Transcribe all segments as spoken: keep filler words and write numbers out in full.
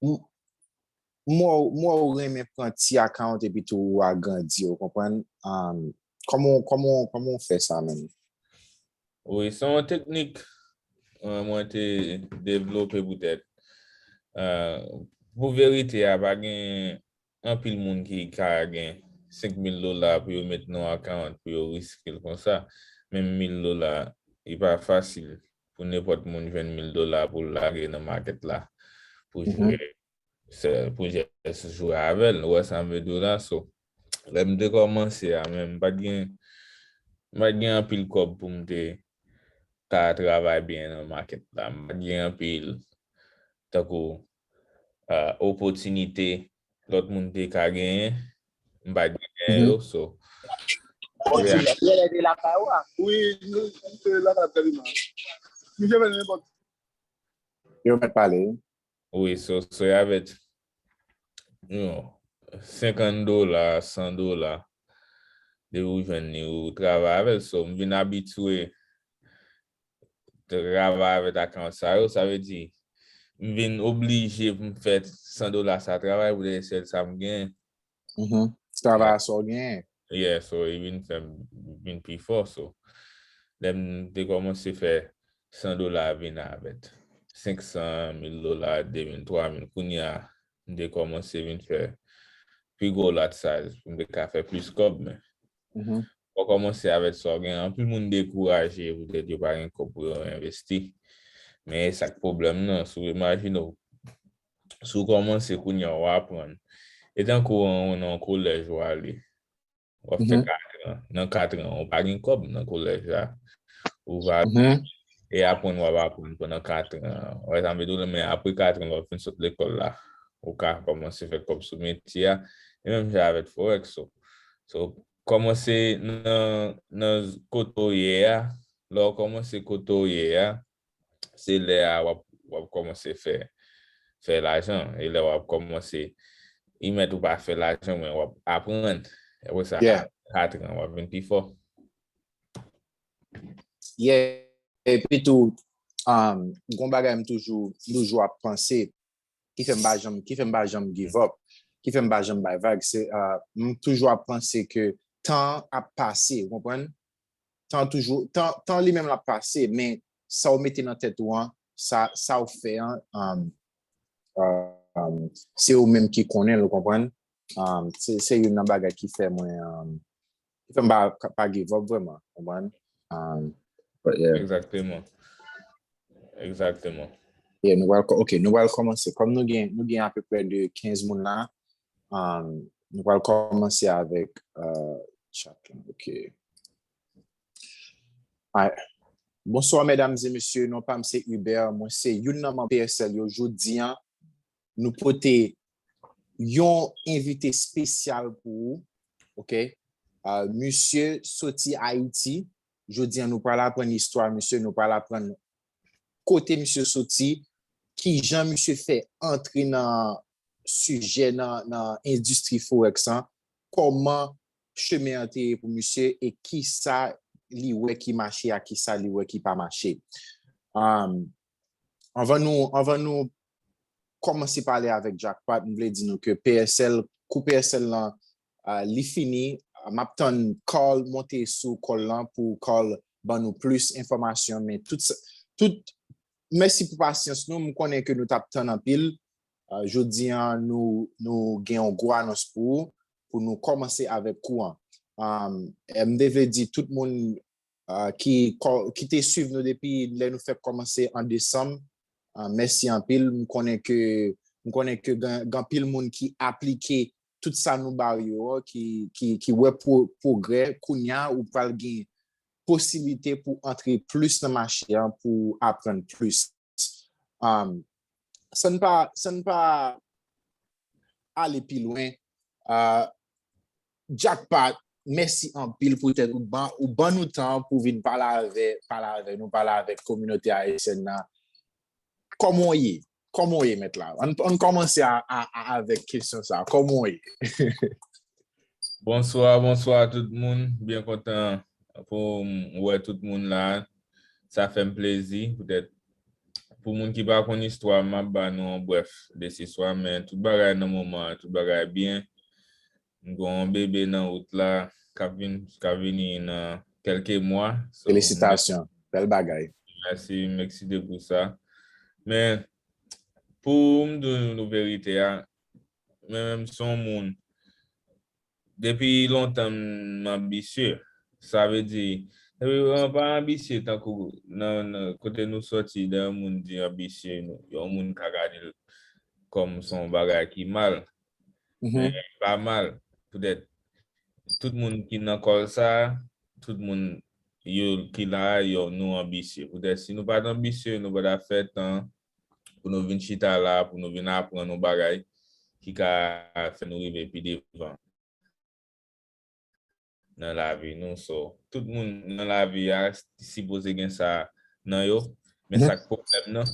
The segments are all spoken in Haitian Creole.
m- m wè w- m wè w renmen pran ti account epi tou ou agrandi, ou konprann? Um, kòman w- kòman w- kòman w fè sa menm? Wi, se yon teknik uh, mwen te devlope poutèt uh, pou verite a, pa gen anpil moun ki ka gen senk mil dola pou yo met nan account pou yo riske l konsa. Menm mil dola, li pa fasil pou nenpòt moun jwenn mil dola pou l lage nan market la pou jwe se pou jès jwe avè l. Ou wè sa m vle di w la? So, lè m te kòmanse a, men m pa t gen m pa t gen anpil kòb pou m te ka travay byen nan market la. M pa t gen anpil tankou uh, opòtinite lòt moun te ka genyen. M pa t genyen yo. So, Bon, ti lè de la kay ou a. Wi, nou se la ka tèlman. Misye vin nenpòt. Yo mèt pale. Wi, so, so y avèk you know, senkant dola, san dola, depi ou jwenn li, ou travay avè l. So, m vin abitye travay avèk account sa yo, sa vle di, m vin oblije pou m fè san dola sa travay pou de sèl sa m gen. Travay a sa w genyen. Yeah, so e vin fè m vin pi fò. So, lè m te kòmanse fè san dola vin avèk senk san, mil dola, de mil, twa mil. Kounye a, m te kòmanse vin fè pi gwo lot size pou m te ka fè plis kòb. Men, ou kòmanse avèk sa w gen. Anpil moun dekouraje poutèt yo pa gen kòb pou yo envesti. Men e sa k pwoblèm nan. Si w imajine w, si w kòmanse kounye a, w aprann. E tankou w nan yon kolèj w ale, w ap fè katran. Nan katran, ou pa gen kòb nan kolèj la. Ou va e aprann w ap aprann pandan katran. Ou wè sa m vle di w la, men apre katran, lè w fin sot lekòl la, ou ka kòmanse fè kòb sou metye a. E menm jan avèk Forex. So, so kòmanse nan, nan kote w ye a, lè w kòmanse kote w ye a, se lè a w ap, w ap kòmanse fè, fè lajan. E lè w ap kòmanse, li mèt ou pa fè lajan, men w ap aprann. Apre sa, katran, w ap vin pi fò. Yeah. Epi tou, um, gon bagay m toujou, toujou ap panse, ki fè m pa janm, ki fè m pa janm give up, ki fè m pa janm bay vag, se uh, m toujou ap panse ke tan ap pase, ou konprann? Tan toujou, tan, tan li menm l ap pase, men sa w mete nan tèt ou an, sa, sa w fè an, um, um, se ou menm ki konnen l, ou konprann? Um, se, se youn nan bagay ki fè mwen, um, ki fè m pa, pa give up vrèman, ou konprann? Um, but yeah. Egzakteman. Egzakteman. Yeah, nou pral, ok, nou pral kòmanse. Kòm nou gen, nou gen apeprè de kenz moun la, um, nou pral kòmanse avèk uh, chacun. Ok. Alright. Bonswa, medam e mesye. Non pa m se Hubert. Mwen se youn nan manm P S L yo. Jodi a, nou pote yon envite espesyal pou ou. Ok? Uh, misye soti Ayiti. Jodi a, nou pral aprann istwa misye. Nou pral aprann kote misye soti, kijan misye fè antre nan sijè nan, nan endistri Forex an, kòman chemen an te ye pou misye e kisa li wè ki mache ak kisa li wè ki pa mache. Um, anvan nou, anvan nou kòmanse pale avèk Jackpot, m vle di nou ke P S L, kou P S L lan, uh, li fini, m ap tann Carl monte sou call lan pou Carl ban nou plis enfòmasyon, men tout, tout, mèsi pou pasyans nou, m konnen ke nou t ap tann anpil, uh, jodi an nou, nou gen yon gwo anons pou ou, pou nou kòmanse avèk kou an. Um, m te vle di tout moun uh, ki, ki te swiv nou depi lè nou fèk kòmanse an desanm. Uh, mèsi anpil. M konnen ke, m konnen ke gen anpil moun ki aplike tout sa nou ba yo, ki, ki, ki wè pwogrè. Kounye a, ou pral gen posiblite pou antre plis nan mache an, pou aprann plis. Um, san n pa, san n pa ale pi lwen, uh, Jackpot, mèsi anpil poutèt ou ban, ou ban nou tan pou vin pale avè, pale avè nou, pale avèk kominote ayisyèn nan. Kòman w ye? Kòman w ye, mèt la? Ann, ann kòmanse a, a, a, avèk kesyon sa. Kòman w ye? Bonswa, bonswa tout moun. Byen kontan pou m wè tout moun la. Sa fè m plezi poutèt pou moun ki pa konn istwa, m ap ba nou an brèf de istwa, men tout bagay nan moman an, tout bagay byen. M gen yon bebe nan wout la, k ap vin, k ap vini nan kèlke mwa. So, Felisitasyon. Bèl bagay. Mèsi, mèsi de pou sa. Men, pou m di nou verite a, mwen menm se yon moun, depi lontan m anbisye. Sa vle di, depi mwen pa anbisye tankou nan, nan kote nou sòti, lè yon moun di anbisye, nou, yon moun ka gade l kòm se yon bagay ki mal. Men pa mal. Poutèt tout moun ki nan kòl sa, tout moun yo ki la, yo, nou anbisye. Poutèt si nou pa t anbisye, nou pa t ap fè tan pou nou vin chita la, pou nou vin aprann yon bagay ki ka fè nou rive pi devan nan lavi nou. So, tout moun nan lavi a sipoze gen sa nan yo, men sa k pwoblèm nan,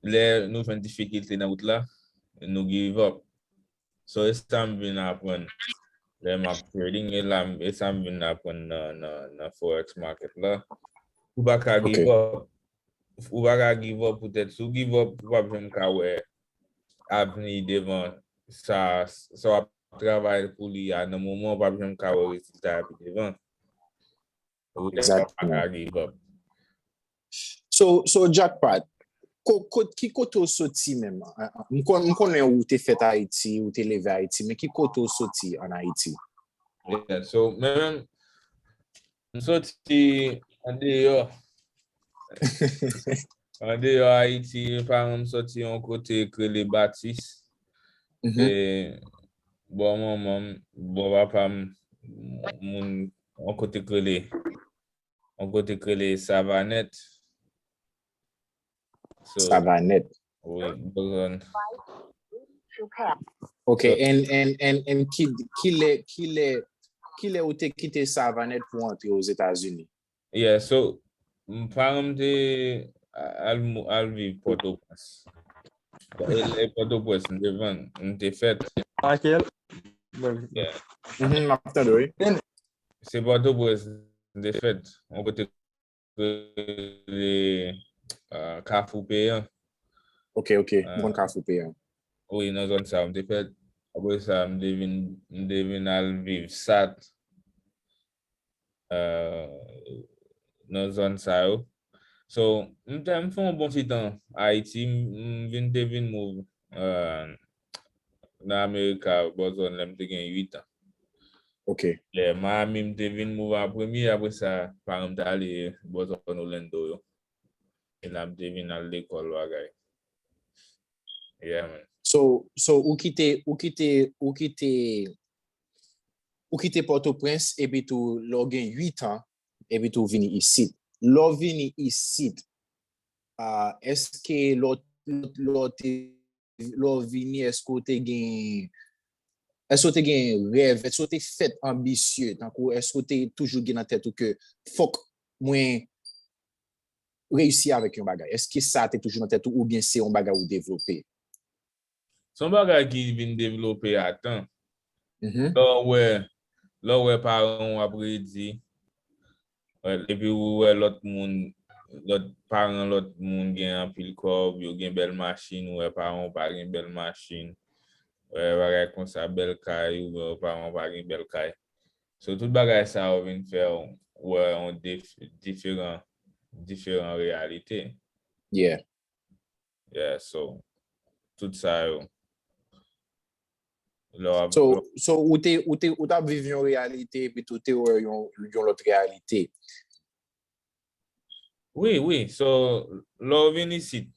lè nou jwenn difikilte nan wout la, nou give up. So, e sa m vin aprann lè m ap trading, e la, e sa m vin aprann nan, nan, nan forex market la. Ou pa ka give up. Ou pa ka give up poutèt si w give up, ou p ap janm ka wè avni devan sa, sa w ap travay pou li a nan moman, ou p ap janm ka wè rezilta a pi devan. Ou pa ka give up. So, so Jackpot, ko, ko, ki kote w soti menm? M, kon, m konnen ou te fèt Ayiti, ou te leve Ayiti, men ki kote w soti ann Ayiti? Yeah, so, men menm, m soti andeyò. Andeyò Ayiti, paran m soti yon kote k rele Batis. E bò manman m, bò papa m, moun, yon kote k rele, yon kote k rele Savanèt. So, Savanèt. Wi, bò zòn. Ok, and, and, and, and ki, kilè, kilè, kilè ou te kite Savanèt pou antre Ozetazini? Yeah, so, m, paran m te al, al viv Pòtoprens. E, e Pòtoprens, m te vann, m te fèt. Akèl? Yeah. Mhm, m ap tande, wi. Se Pòtoprens, m te fèt. Yon kote rele, ah, Kafou Peyan. Ok, ok. M konn Kafou Peyan. Wi, nan zòn sa, m te fèt. Apre sa, m te vin, m te vin al viv Sat. Ah, nan zòn sa yo. So, m te, m fè yon bon ti tan Ayiti, m, m vin, te vin move, ah, nan Amerika, bò zòn lè m te gen uit an. Ok. Lè Miami, m te vin move an premye, apre sa, paran m t ale bò zòn Orlando yo. E la m te vin al lekòl bagay. Yeah, man. So, so, ou kite, ou kite, ou kite, ou kite Pòtoprens, epi tou, lè w gen uit an, epi tou, w vini isit. Lè w vini isit, ah, èske lè w, lè w te, lè w vini, èske w te gen, èske w te gen rèv, èske w te fèt anbisye, tankou, èske w te toujou gen nan tèt ou ke fòk mwen reyisi avèk yon bagay? Èske sa te toujou nan tèt ou oubyen se yon bagay ou devlope? Se yon bagay ki vin devlope a tan. Lè w wè, lè w wè paran w ap redi, epi ou wè lòt moun, lòt paran lòt moun gen anpil kòb, yo gen bèl machin, ou wè paran w pa gen bèl machin, ou wè bagay konsa, bèl kay, ou wè paran w pa gen bèl kay. So, tout bagay sa yo vin fè w wè yon dif-, diferan, diferan reyalite. Yeah. Yeah, so, tout sa yo. Lè w ap So, so ou te, ou te, ou t ap viv yon reyalite, epi tou te wè yon, yon lòt reyalite. Wi, wi. So, lè w vin isit,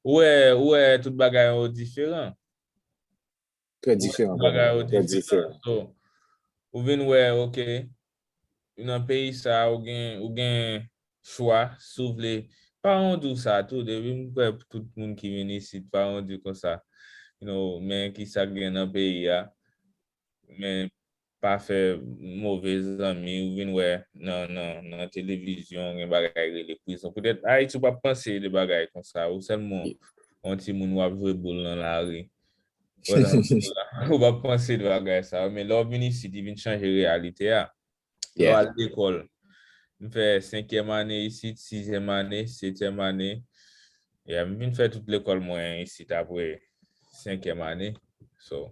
ou wè, ou wè tout bagay yo diferan. Trè diferan, Bagay yo trè diferan. diferan. So, ou vin wè, ok, nan peyi sa, ou gen, ou gen chwa, si w vle. Paran w di w sa tou, depi m kwè tout moun ki vin isit, paran w di konsa, you know, men ki sa k gen nan peyi a, men pa fè move zanmi, ou vin wè nan, nan, nan televizyon, gen bagay rele prizon. Poutèt Ayiti, ou p ap panse de bagay konsa, ou sèlman yon timoun w ap jwe boul nan lari. Wè nan boul la. Ou p ap panse de bagay sa yo, men lè w vin isit, li vin chanje reyalite a. Lè w al lekòl, m fè senkyèm ane isit, sizyèm ane, setyèm ane, Yeah, m vin fè tout lekòl mwen isit apre senkyèm ane. So,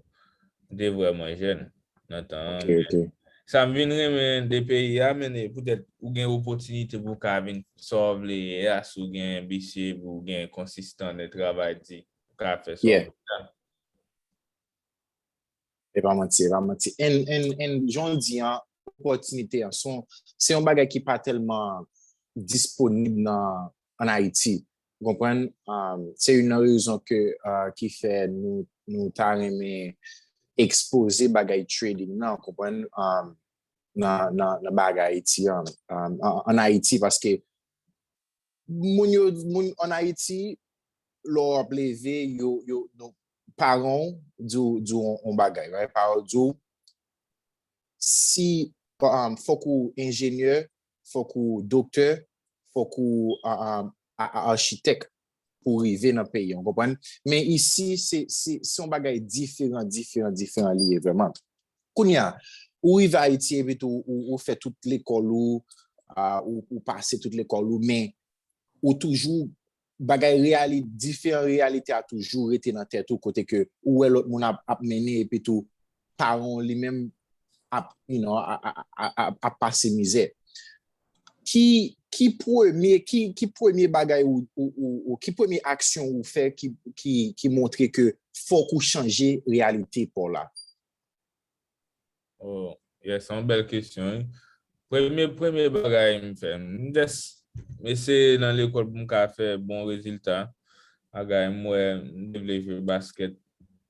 m te vrèman jèn nan tan an. Ok, ok. Sa m vin renmen de peyi a, men poutèt ou gen opòtinite pou w ka vin sa w vle ye a, si w gen ambisyon, pou w gen konsistan nan travay di, ou ka fè sa w Yeah. vle a. E pa manti, e pa manti. And, and, and jan w di an, opòtinite an, se yon, se yon bagay ki pa tèlman disponib nan, an Ayiti. Ou konprann? Um, se youn nan rezon ke, uh, ki fè nou, nou ta renmen ekspoze bagay trading nan, ou konprann? Um, nan, nan, nan bagay Ayiti an, um, an, an Ayiti, paske moun yo, moun an Ayiti, lè w ap leve, yo, yo, nou, paran w di w, di w yon bagay, right? Paran w di w, si, um, fòk ou enjenyè, fòk ou doktè, fòk ou, um, a- a- achitèk pou rive nan peyi an, w konprann? Men isi, se, se, se yon bagay diferan, diferan, diferan li ye vrèman. Kounye a, ou rive Ayiti epi tou, ou, ou fè tout lekòl ou, ah, ou, ou pase tout lekòl ou, men ou toujou, bagay reyali-, diferan reyalite a toujou rete nan tèt ou, kote ke ou wè lòt moun ap, ap mennen epi tou paran w li menm ap, you know, a- a- a- a- ap pase mizè. Ki, ki premye, ki, ki premye bagay ou, ou, ou, ou, ki premye aksyon ou fè ki, ki, ki montre ke fòk ou chanje reyalite pa w la? Oh, yes, se yon bèl kesyon, wi. Premye, premye bagay m fè, m just eseye nan lekòl pou m ka fè bon rezilta. Bagay m wè, m te vle jwe baskèt,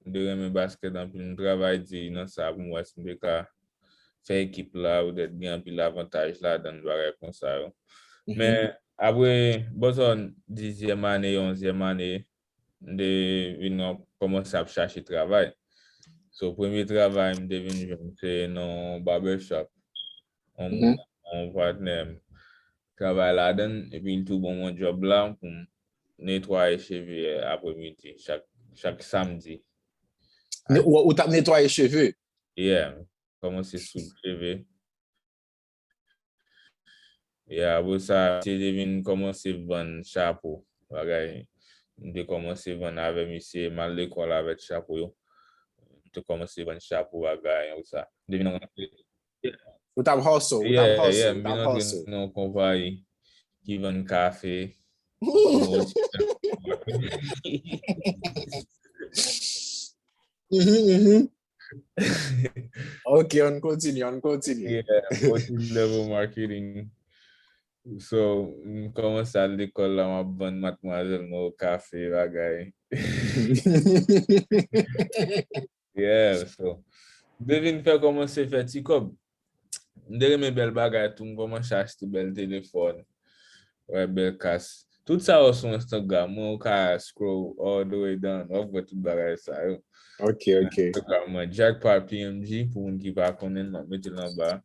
m te renmen baskèt anpil, m travay di nan sa pou m wè si m te ka fè ekip la, poutèt gen anpil avantaj ladan l, bagay konsa yo. Men apre, bò sòn dizyèm ane, onzyèm ane, m te vin kòmanse ap chache travay. So, premye travay m te vin jwenn, se nan barbershop. Yon, yon patnè m travay ladan l, epi l tou ban mwen djòb la pou m netwaye cheve apremidi, chak, chak samdi. Ne- Ou ou t ap netwaye cheve? Yeah, kòmanse soud cheve. Yeah, apre sa, se te vin kòmanse vann chapo. Bagay, m te kòmanse vann avè misye, m al lekòl avèk chapo yo. M te kòmanse vann chapo, bagay, ou sa. M te vin rantre. Ou t ap hustle, ou t ap Yeah, hustle, yeah, ou m t vin ap rantre hustle. Nan yon konpayi ki vann kafe. Mhm, mhm. Ok, ann kontinye, ann kontinye. Yeah, multi level marketing. So, m kòmanse al lekòl la, m ap vann madmwazèl mwen yo kafe, bagay. Yeah, so, m te vin fè kòmanse fè ti kòb. M te renmen bèl bagay tou, m kòmanse achte bèl telefòn, wè, bèl kas. Tout sa yo sou Instagram mwen, ou ka scroll all the way down, w ap wè tout bagay sa yo. Ok, ok. Instagram mwen, Jackpot P M G, pou moun ki pa konnen, m ap mete l anba.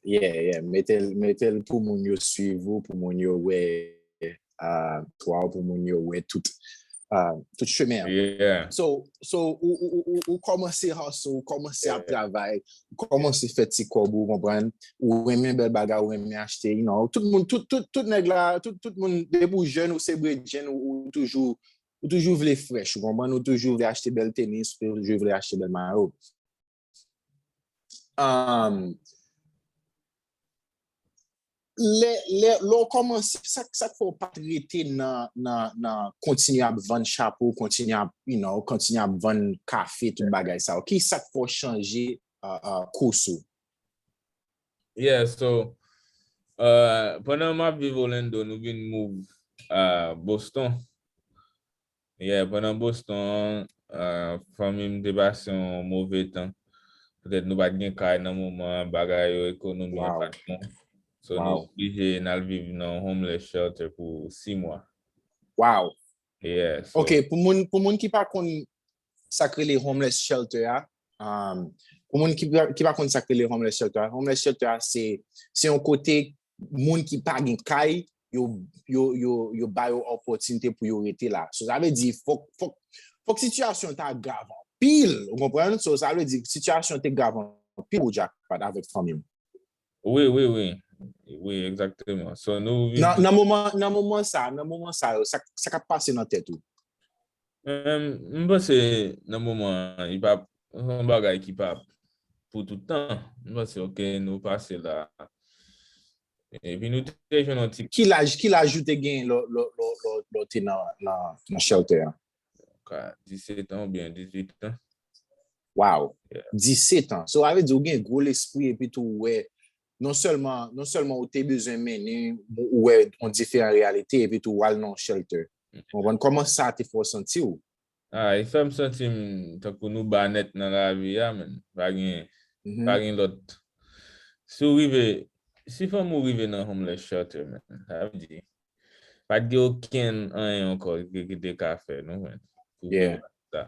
Yeah, yeah. Mete l, mete l pou moun yo swiv ou, pou moun yo wè, ah, twa ou, pou moun yo wè tout, ah, tout chemen an. Yeah. So, so ou, ou, ou, ou, ou kòmanse hustle, ou kòmanse ap travay, ou kòmanse fè ti kòb, ou konprann, ou renmen bèl bagay, ou renmen achte, you know, tout moun, tout, tout, tout nèg la, tout, tout moun, depi ou jèn, ou se bredjenn, ou, ou toujou, ou toujou vle fresh, ou konprann, ou toujou vle achte bèl tenis, ou toujou vle achte bèl mayo. Um, lè, lè, lè w kòmanse, sa, sa k fè w pa t rete nan, nan, nan kontinye ap vann chapo, kontinye ap, you know, kontinye ap vann kafe, tout bagay sa yo? Ki sa k fè w chanje, uh, uh, kous ou? Yeah, so, uh, pandan m ap viv Orlando, nou vin move, uh, Boston. Yeah, pandan Boston, uh, fanmi m te pase yon move tan. Petèt nou pa t gen kay nan moman an, bagay yo, ekonomi an pa t bon. So, nou oblije n al viv nan homeless shelter pou sis mwa. Wow. Yeah, so, Ok, pou moun, pou moun ki pa konn sa k rele homeless shelter a, um, pou moun ki pa, ki pa konn sa k rele homeless shelter a, homeless shelter a, se, se yon kote moun ki pa gen kay, yo, yo, yo, yo ba yo opòtinite pou yo rete la. So, sa vle di, fòk, fòk, fòk sitiyasyon ta grav anpil, ou konprann? So, sa vle di, sitiyasyon te grav anpil pou Jackpot avèk fanmi w. Wi, wi, wi. Wi, egzakteman. So, nou vin... Nan, nan moman, nan moman sa, nan moman sa yo, sa, sa k ap pase nan tèt ou? Em, m panse nan moman an, li pa yon bagay ki pa pou tout tan. M panse, ok, nou pase la. Epi nou te jwenn yon ti... Ki laj, ki laj ou te gen lè, lè, lè, lè, lè w te nan, nan, nan shelter an? Ka disèt an oubyen dizuit an. Wow. Yeah. Disèt an. So, sa vle di ou gen gwo lespri epi tou ou wè, non sèlman, non sèlman ou te bezwen mennen, ou wè yon diferan reyalite epi tou ou al nan yon shelter. Ou konprann kòman sa te fè w santi w? Ah, li fè m santi m tankou nou ba nèt nan lavi a, men. Pa gen, Mhm. Pa gen lòt. Si w rive, si fanmi w rive nan homeless shelter, men, sa vle di, pa t gen okenn anyen ankò ki, ki te ka fè nou, men. Pou Yeah. sa.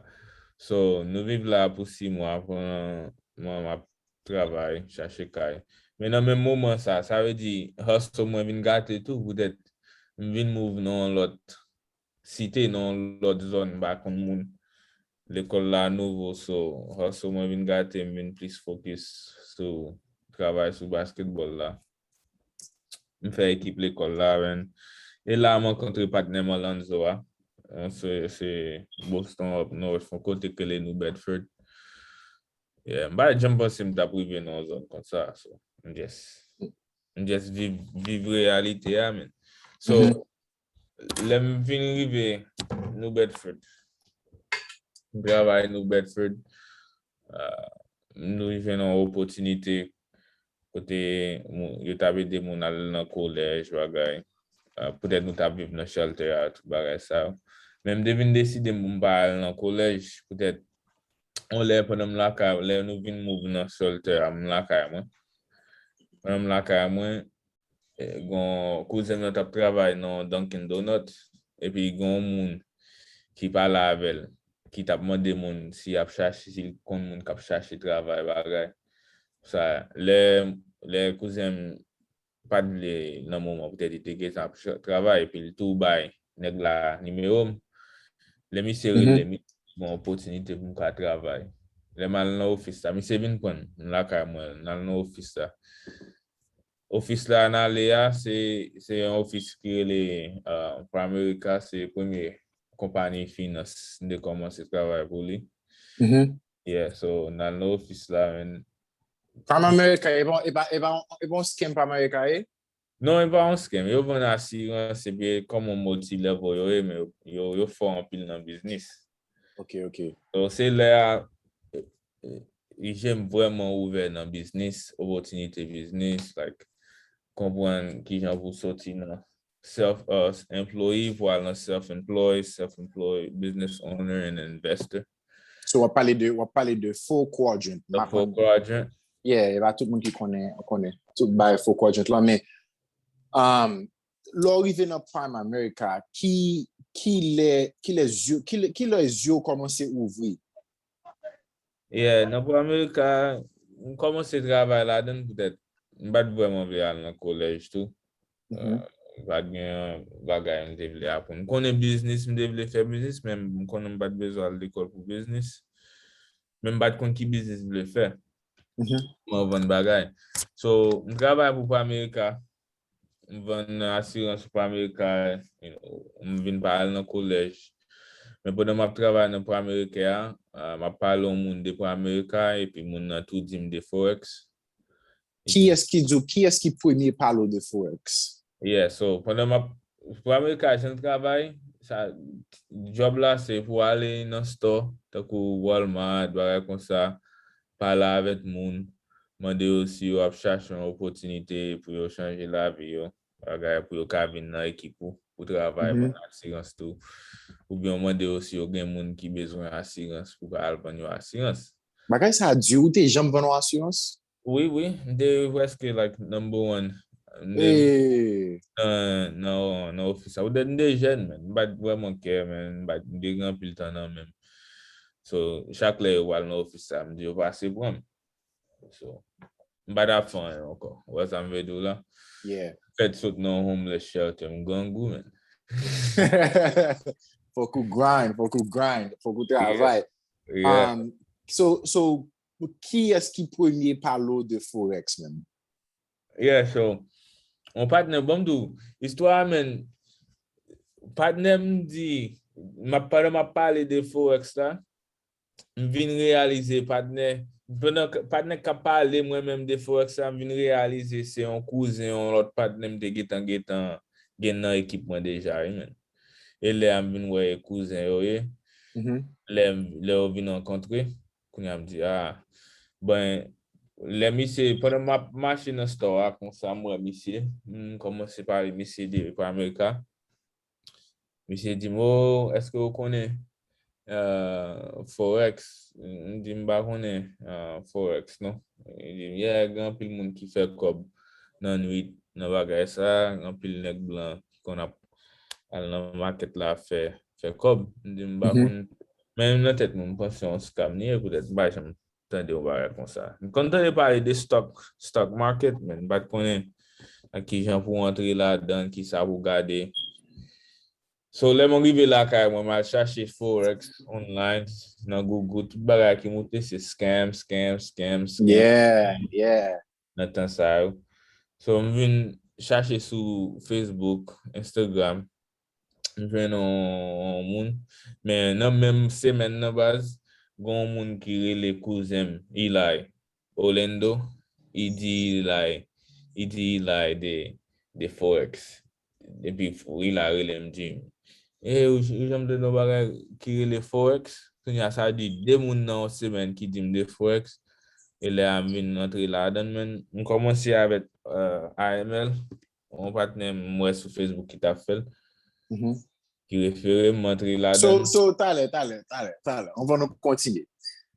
So, nou viv la pou sis mwa, pandan mwen m ap travay, chache kay. Men nan menm moman sa, sa vle di, hustle mwen vin gate tou, poutèt m vin move nan yon lòt site, nan yon lòt zòn, m pa konn moun. Lekòl la nouvo, so, hustle mwen vin gate, m vin plis fokis sou travay sou basketball la. M fè ekip lekòl la, men. E la, m rankontre patnè m Alonzo a. Se, se Boston up north, yon kote k rele New Bedford. Yeah, m pa t janm panse m t ap rive nan yon zòn konsa, so, m just, m just viv, viv reyalite a, men. So, Mhm. lè m vin rive New Bedford, m travay New Bedford, ah, nou jwenn yon opòtinite kote moun, yo t ap ede moun al nan kolèj, bagay. Ah, poutèt nou t ap viv nan shelter a, tout bagay sa yo. Men m te vin deside m pa al nan kolèj, poutèt yon lè pandan m lakay, lè nou vin move nan shelter a, m lakay mwen. Pandan m lakay mwen, eh, gon kouzen m nan t ap travay nan Dunkin Donut, epi gon moun ki pale avè l, ki t ap mande moun si y ap chache, si l konn moun k ap chache travay, bagay. Sa, lè, lè kouzen m pa t vle nan moman, poutèt li te gentan ap cha-, travay, epi l tou bay nèg la nimewo m. Lè misye Mhm. rele m, li ban opòtinite pou m ka travay. Lè m al nan ofis la, misye vin pran m lakay mwen, m al nan ofis la. Ofis la n ale a, se, se yon ofis ki rele, ah, Primerica, se premye konpayi finans m te kòmanse travay pou li. Mhm. Yeah, so, n al nan ofis la, men. Primerica, e pa, e pa, e pa, e pa yon scam Primerica, e? Non, e pa yon scam. Yo vann asirans, epi kòm yon multi-level yo ye, men yo, yo, yo fò anpil nan biznis. Ok, ok. So, se lè a, eh, eh, je m vrèman ouvè nan biznis, opòtinite biznis, like, konprann kijan pou soti nan self, uh, employee pou al nan self-employed, self-employed business owner and investor. So, w ap pale de, w ap pale de four quadrant. The four quadrant. Yeah, e pa tout moun ki konnen, konnen tout bay four quadrant lan, men, um, lè w rive nan Primerica, ki, ki lè, ki lè zye, ki lè, ki lè zye w kòmanse ouvri? Yeah, nan Primerica, m kòmanse travay ladan l poutèt m pa t vrèman vle al nan kolèj tou. Mhm. Uh, pa t gen bagay m te vle aprann. M konnen biznis, m te vle fè biznis, men m konnen m pa t bezwen al lekòl pou biznis. Men m pa t konn ki biznis m vle fè. Mhm. Kòman vann bagay. So, m travay pou Primerica, m vann asirans pou Primerica, you know, m vin pa al nan kolèj. Men pandan m ap travay nan Primerica a, ah, m ap pale yon moun de Primerica, epi moun nan tou di m de Forex. Kiyès ki di w, kiyès ki premye pale w de Forex? Yeah, so, pandan m ap, Primerica jan l travay, sa, job la se pou ale nan store, tankou Walmart, bagay konsa, pale avèk moun, mande yo si yo ap chache yon opòtinite pou yo chanje lavi yo, bagay pou yo ka vin nan ekip ou, pou travay, Mhm. vann asirans tou. Oubyen w mande yo si yo gen moun ki bezwen asirans pou ka al vann yo asirans. Bagay sa a di, ou te janm vann yon asirans? Wi, wi, m te prèske, like, number one. M te Hey. nan, nan, nan ofis la. Poutèt m te jèn, men. M pa t vrèman care, men. M pa t, m te gen anpil tan nan men m. So, chak lè yo pral nan ofis la, m di yo pase pran m. So, m pa t ap fè anyen ankò. Ou wè sa m vle di w la? Yeah. Fèt sot nan homeless shelter, m grangou, men. Fòk ou grind, fòk ou grind, fòk ou travay. Yeah. Um, so, so, kiyès ki premye pale w de Forex menm? Yeah, so, yon patnè, bon, m di w, istwa a, man, patnè m di, m ap, pandan m ap pale de Forex la, m vin reyalize, patnè, pandan k-, patnè k ap pale mwen menm de Forex la, m vin reyalize se yon kouzen, yon lòt patnè m te gentan, gentan gen nan ekip mwen deja, wi, man. E lè a m vin wè e kouzen yo ye. Lè, lè yo vin rankontre, kounye a m di, ah, ben, lè misye, pandan m ap mache nan store a, konsa, m wè misye, m kòmanse pale misye de, pa Amerika. Misye di m, oh, èske w konnen, euh, Forex? M di, m pa konnen, euh, Forex, non. Li di m, yeah, gen anpil moun ki fè kòb nan nwit, nan bagay sa, gen anpil nèg blan ki konn ap al nan market la fè, fè kòb. M di, m pa konn. Men nan tèt mwen, m panse yon scam li ye, poutèt m pa janm tande yon bagay konsa. M konn tande pale de stock, stock market, men m pa t konnen nan ki jan pou w antre ladan, ki sa pou w gade. So, lè mwen rive lakay mwen, m al chache Forex online, nan Google, tout bagay ki moute, se scam, scam, scam, scam. Yeah, yeah. Nan tan sa yo. So, m vin chache sou Facebook, Instagram, m jwenn yon, yon moun. Men nan menm semèn nan baz, gen yon moun ki rele kouzen m, Eli Orlando, li di Eli, li di Eli de, de Forex. Epi Eli rele m di, e, ou, ou janm tande yon bagay ki rele Forex? Kounye a sa di de moun nan yon semèn ki di m de Forex. E lè a m vin antre ladan l, men m kòmanse avèk, euh, A M L, yon patnè m wè sou Facebook ki t ap fè l, ki refere m, m antre ladan l. So, so, talè, talè, talè, talè, anvan nou kontinye.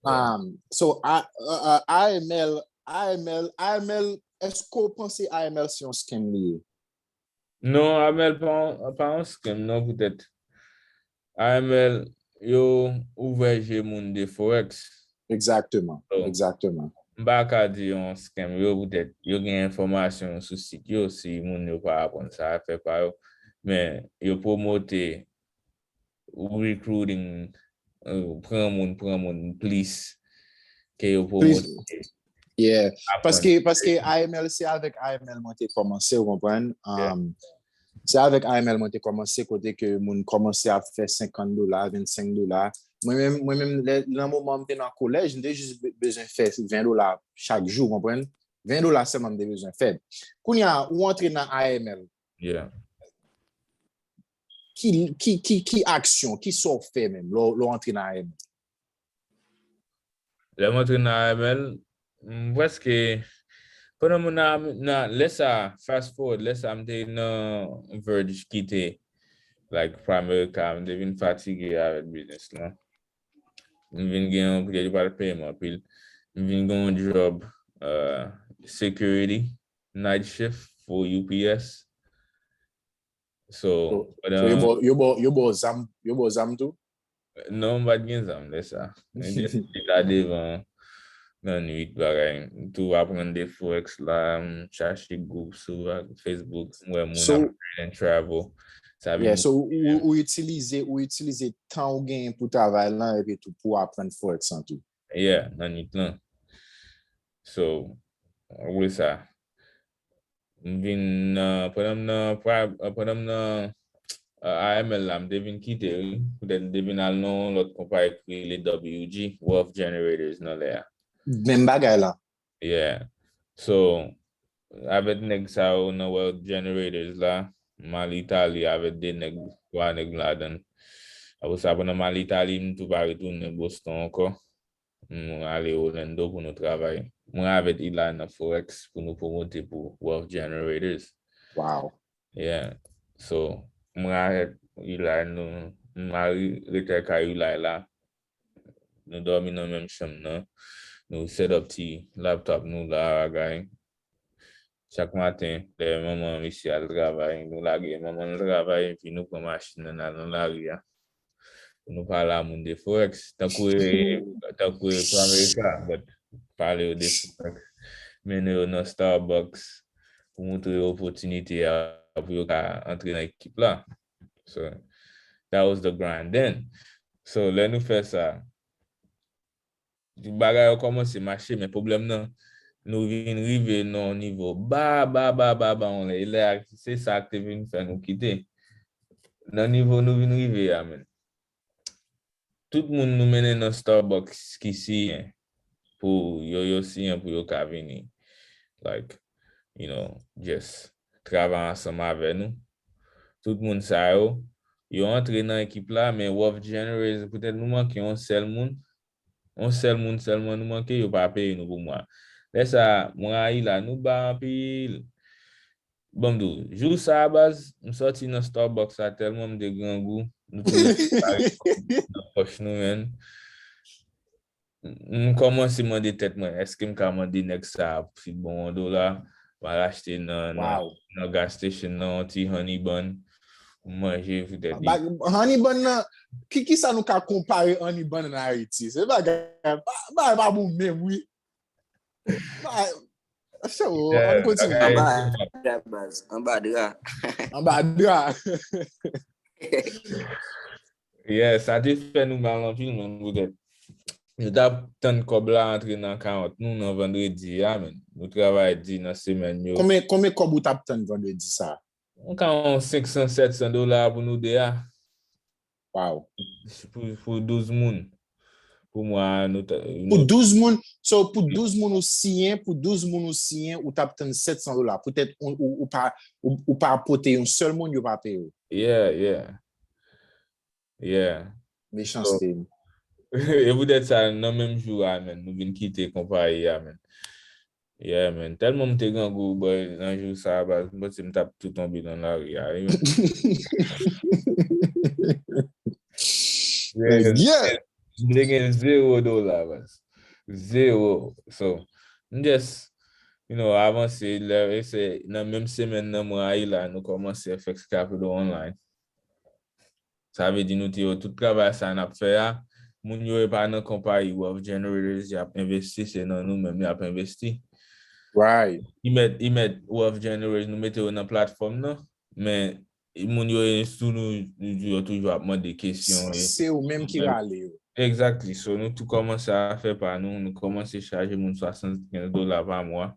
Um, so, A, uh, uh, A M L, A M L, A M L, èske w panse A M L se yon scam li ye? Non, A M L pa, pa yon scam, non, poutèt A M L, yo ouvè je moun de Forex. Egzakteman, egzakteman. M pa ka di yon scam yo, poutèt yo gen enfòmasyon sou sit yo, si moun yo pa aprann sa, afè pa yo. Men yo pwomote recruiting, euh, pran moun, pran moun plis ke yo pwomote. Yeah. Paske, paske A M L, se avèk A M L mwen te kòmanse, ou konprann? Um, se avèk A M L mwen te kòmanse, kote ke moun kòmanse ap fè senkant dola, vennsenk dola. Mwen menm, mwen menm, lè, nan moman m te nan kolèj, m te jis be-, bezwen fè ven dola chak jou, ou konprann? Ven dola sèlman m te bezwen fè. Kounye a, ou antre nan A M L. Yeah. Ki, ki, ki, ki aksyon, ki sa w fè menm, lè, lè w antre nan A M L? Lè m antre nan A M L, m prèske, pandan m nan, nan, lè sa, fast forward, lè sa m te nan verge kite, like, Primerica, m te vin fatige avèk biznis lan. M vin gen yon, poutèt yo pa t peye m anpil. M vin gen yon job, euh, security, night shift pou U P S. So, so, so yo ba, yo ba, yo ba w zam, yo ba w zam tou? Non, m pa t gen zam lè sa. Men gen ti la devan nan nwit bagay. M tou aprann de Forex la, m chache gwoup sou Facebook, m wè moun ap trade and travel. Sa vin, yeah, so ou, ou itilize, ou itilize tan ou genyen pou travay lan epi tou pou aprann Forex lan tou. Yeah, nan nwit lan. So, apre sa, m vin nan, pandan m nan, pra-, pandan m nan, uh, A M L la, m te vin kite, wi. Poutèt m te vin al nan yon lòt konpayi ki rele W G, Wealth Generators, nan lè a. Menm bagay la. Yeah. So, avèk nèg sa yo nan Wealth Generators la, m al Itali avèk de nèg, twa nèg ladan l. Apre sa, pandan m al Itali, m tou pa retounen Boston ankò. M ale Orlando pou nou travay. Mwen avèk Eli nan Forex pou nou pwomote pou Wealth Generators. Wow. Yeah. So, mwen avèk Eli, nou, m al rete kay Eli la. Nou dòmi nan menm chanm nan. Nou set up ti laptop nou la, bagay. Chak maten, lè manman misye al travay, nou lage manman l travay, epi nou pran machin nan, n al nan lari a. Pou nou pale a moun de Forex. Tankou e, tankou e Primerica, but pale yo de Forex. Mennen yo nan Starbucks pou montre yo opòtinite a, pou yo ka antre nan ekip la. So, that was the grind then. So, lè nou fè sa, bagay yo kòmanse mache, men pwoblèm nan, nou vin rive nan yon nivo ba, ba, ba, ba, ba, yon lè. E lè a, se sa k te vin fè nou kite. Nan nivo nou vin rive a, menn. Tout moun nou mennen nan Starbucks ki siyen pou yo, yo siyen pou yo ka vini. Like, you know, just travay ansanm avè nou. Tout moun sa yo, yo antre nan ekip la, men rough generators, poutèt nou manke yon sèl moun, yon sèl moun sèlman nou manke, yo pa peye nou pou mwa. Lè sa, mwen rayi la, nou ba anpil. Bon, m di w, jou sa a, baz, m sòti nan Starbucks la, tèlman m te grangou, nou te nan pòch nou, menn. M kòmanse mande tèt mwen, èske m ka mande nèg sa a pou fi bon yon dola? M al achte nan, nan, nan gas station nan yon ti honey bun pou m manje poutèt li. Honey bun nan, ki, ki sa nou ka konpare honey bun an Ayiti? Se bagay, bagay pa bon menm, wi. Bagay, Show, ann kontinye. Anba dra, baz. Anba dra. Anba dra. Yeah, sa te fè nou mal anpil, menn, poutèt. Nou t ap tann kòb la antre nan kont nou nan vandredi a, menn. Nou travay di nan semèn yo. Konbyen, konbyen kòb ou t ap tann vandredi sa? Yon ka yon senk san, sèt san dola pou nou de a. Wow. Pou, pou douz moun. Pou mwa, nou ta, pou douz moun, so pou douz moun ou siyen, pou douz moun ou siyen, ou t ap tann sèt san dola. Poutèt ou, ou, ou pa, ou, ou pa pote yon sèl moun, yo pa peye w. Yeah, yeah. Yeah. Mechanste. So, e poutèt sa, nan menm jou a, menn, nou vin kite konpayi a, menn. Yeah, man. Tèlman m te grangou, boy, nan jou sa a, baz, m panse m t ap tou tonbe nan lari a, wi, man. Yeah. M te gen zewo dola, baz. Zewo. So, m just, you know, avanse, lè, e se nan menm semèn nan, mwen a la, nou kòmanse F X Capital Online. Sa vle di nou te wè tout travay sa n ap fè a, moun yo e pa nan konpayi Wealth Generators y ap envesti, se nan nou menm y ap envesti. Right. Li mèt, li mèt Wealth Generators, nou mete yo nan platfòm nan, men moun yo e sou nou, yo toujou ap mande kesyon. Se yo menm ki rale yo. Exactly. So, nou tou kòmanse afè pa nou, nou kòmanse chaje moun swasannkenz dola pa mwa.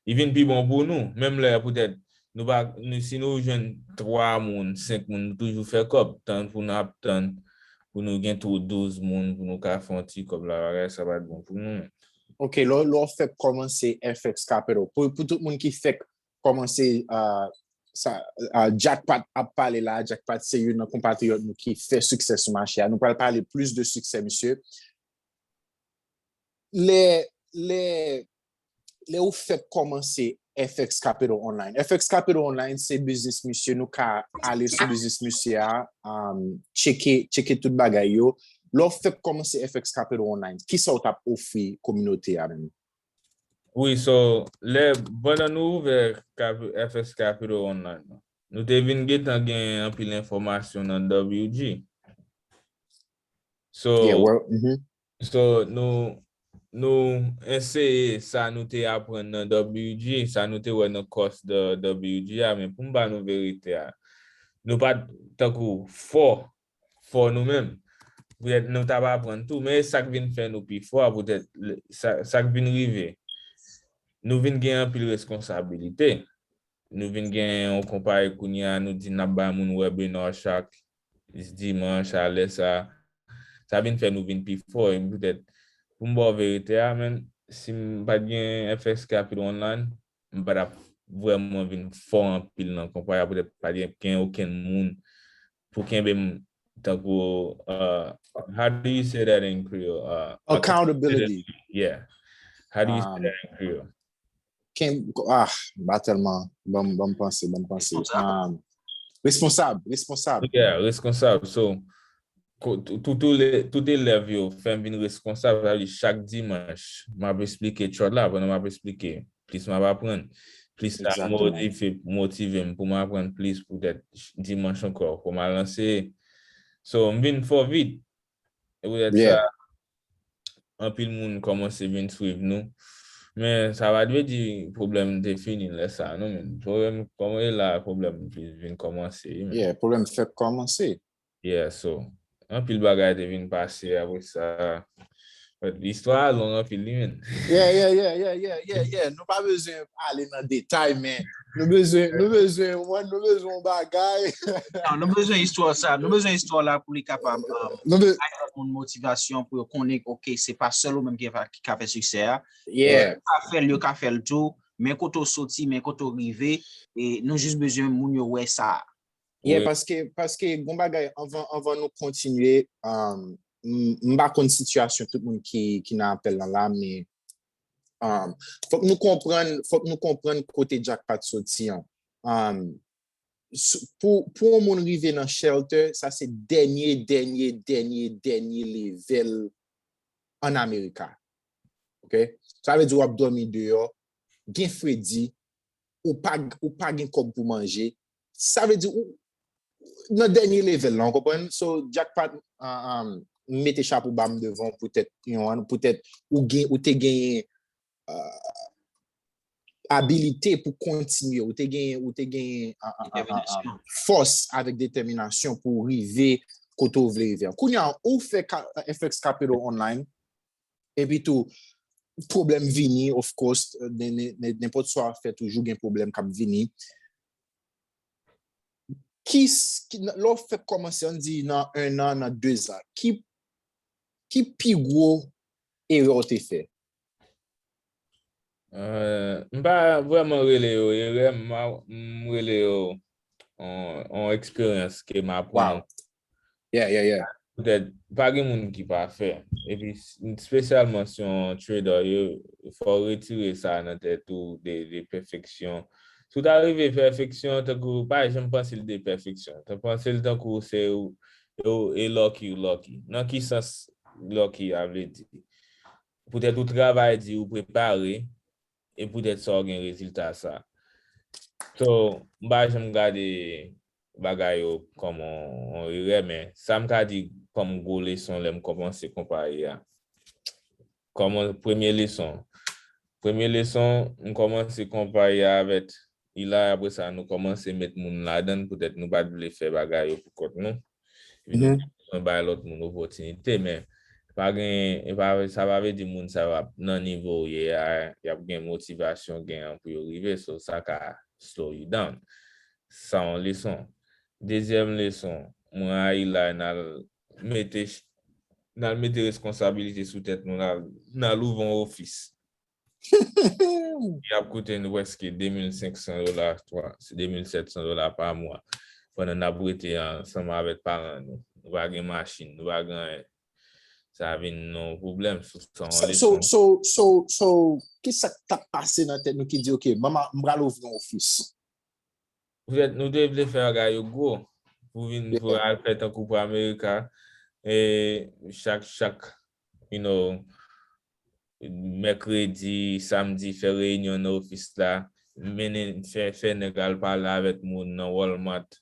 Li vin pi bon pou nou, menm lè poutèt nou pa, nou, si nou jwenn twa moun, senk moun, nou toujou fè kòb, tann pou n ap tann, pou nou gen tou douz moun, pou nou ka fè yon ti kòb la, bagay sa pa t bon pou nou. Ok, lè, lè w fèk kòmanse F X Capital, pou, pou tout moun ki fèk kòmanse, ah, sa, ah, Jackpot ap pale la, Jackpot se youn nan konpatriyòt nou ki fè siksè sou mache a. Nou pral pale plis de siksè misye. Lè, lè, lè ou fèk kòmanse F X Capital Online. F X Capital Online se biznis misye, nou ka ale sou biznis misye a, um, tcheke, tcheke tout bagay yo. Lè w fèk kòmanse F X Capital Online, kisa w t ap ofri kominote a menm? Wi, so, lè, pandan nou ouvè Cap-, F X Capital Online nan, nou te vin gentan gen anpil enfòmasyon nan W G. So, yeah, well, mm-hmm. So, nou, nou eseye sa nou te aprann nan W G, sa nou te wè nan kòs de W G a, men pou m ba nou verite a, nou pa t tankou fò, fò nou menm. Poutèt nou t ap aprann tou, men e sa k vin fè nou pi fò a, poutèt le, sa, sa k vin rive. Nou vin gen anpil responsabilite. Nou vin gen yon konpayi kounye a, nou di n ap bay moun webinò chak dimanch a lè sa. Sa vin fè nou vin pi fò, e poutèt, pou m ba w verite a, menn, si m pa t gen F X Capital Online, m pa t ap vrèman vin fò anpil nan konpayi a, poutèt pa t gen okenn moun pou kenbe m tankou, uh, how do you say that in Creole? Uh, accountability. Yeah. How do you say that in Creole? Ken, ah, m pa tèlman, ban m, ban m panse, ban m panse. Ah, responsab, responsab. Yeah, responsab. So, ko-, tou-, tout, tout le, tout elèv yo fè m vin responsab, sa vle di chak dimanch, m ap esplike chart la, pandan m ap esplike, plis m ap aprann, plis sa motive, motive m pou m aprann plis, poutèt dimanch ankò, pou m al lanse. So, m vin fò vit. E poutèt sa, anpil moun kòmanse vin swiv nou. Men sa pa t vle di pwoblèm te fini lè sa a, non, men pwoblèm, kòman e la, pwoblèm plis vin kòmanse, wi, men. Yeah, pwoblèm fèk kòmanse. Yeah, so, anpil bagay te vin pase apre sa. Istwa a long anpil li menm. Yeah, yeah, yeah, yeah, yeah, yeah, yeah. Nou pa bezwen ale nan detay, men nou bezwen, nou bezwen, nou bezwen yon bagay. Non, nou bezwen istwa sa, nou bezwen istwa la pou li kapab nou bezwen, moun motivasyon pou yo konnen, ok, se pa sèl ou menm ki ka fè siksè a. Yeah. Yo ka fè l, yo ka fè l tou, men kote w soti, men kote w rive, e nou jis bezwen moun yo wè sa. Yeah, paske, paske gon bagay, anvan, anvan nou kontinye, um, m pa konn sitiyasyon tout moun ki, ki nan apèl lan la, men um, fòk nou konprann, fòk nou konprann kote Jackpot soti an. Um, pou, pou yon moun rive nan shelter, sa se dènye, dènye, dènye, dènye level an Amerika. Ok? Sa vle di w ap dòmi deyò, gen fredi, ou pa, ou pa gen kòb pou manje. Sa vle di ou nan dènye level la, w konprann? So, Jackpot, uh, um, mete chapo ba m devan poutèt yon, poutèt ou gen, ou te genyen uh, abilite pou kontinye, ou te genyen, ou te genyen uh, uh, uh, uh, fòs avèk detèminasyon pou rive kote w vle rive. Kounye a, ou fè F X Capital Online, epi tou, pwoblèm vini, of course, nenpòt sa w ap fè toujou gen pwoblèm k ap vini. Ki, lè w fèk kòmanse, ann di nan en an, nan de zan, ki, ki pi gwo erè w te fè? M pa vrèman rele yo erè, m rele yo yon eksperyans ke m aprann. Yeah, yeah, yeah. Poutèt pa gen moun ki pafè. Epi espesyalman si yon trader, yo fò w retire sa nan tèt ou de, de pèfeksyon. Si w ta rive pèfeksyon, tankou pa janm panse l de pèfeksyon. Tan panse l tankou se ou e lucky ou lucky. Nan ki sans lucky a vle di? Poutèt ou travay di, ou prepare, e poutèt sa w gen rezilta sa. So, m pa janm gade bagay yo kòm yon erè, men sa m ka di kòm gwo leson lè m kòmanse konpayi a. Kòman premye leson? Premye leson, m kòmanse konpayi a avèk Eli, apre sa nou kòmanse met moun ladan l poutèt nou pa t vle fè bagay yo pou kont nou. Epi nou te bezwen bay lòt moun opòtinite, men pa gen, e pa, sa pa vle di moun sa yo ap nan nivo w ye a, y ap gen motivasyon gen an pou yo rive, so sa ka slow you down. Sa yon leson. Dezyèm leson, mwen a Eli n al mete, n al mete responsabilite sou tèt nou, n al, n al ouvri yon ofis. Li ap koute nou prèske de mil senk san dola, se de mil sèt san dola pa mwa. Pandan n ap rete ansanm avèk paran nou. Nou pa gen machin, nou pa gen anyen. Sa vin yon pwoblèm. So, so, so, so, ki sa k t ap pase nan tèt nou ki di, ok, manman, m pral ouvri yon ofis? Poutèt nou te vle fè bagay yo gwo. Pou vin, pou al fè tankou pou Amerika. E chak, chak, you know, mèkredi, samdi, fè reyinyon nan ofis la, mennen, fè, fè nèg al pale avèk moun nan Walmart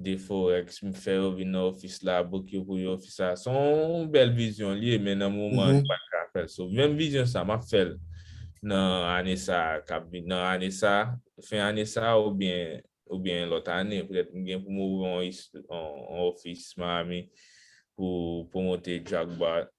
de Forex, m fè yo vin nan ofis la, book yo pou yo ofis la. Se yon bèl vizyon li ye, men nan moman, m pa t ka fè l. So, menm vizyon sa, m ap fè l nan ane sa k ap vin, nan ane sa, fen ane sa oubyen, oubyen lòt ane. Poutèt m gen pou m ouvri yon, yon ofis Miami pou pwomote Jackpot.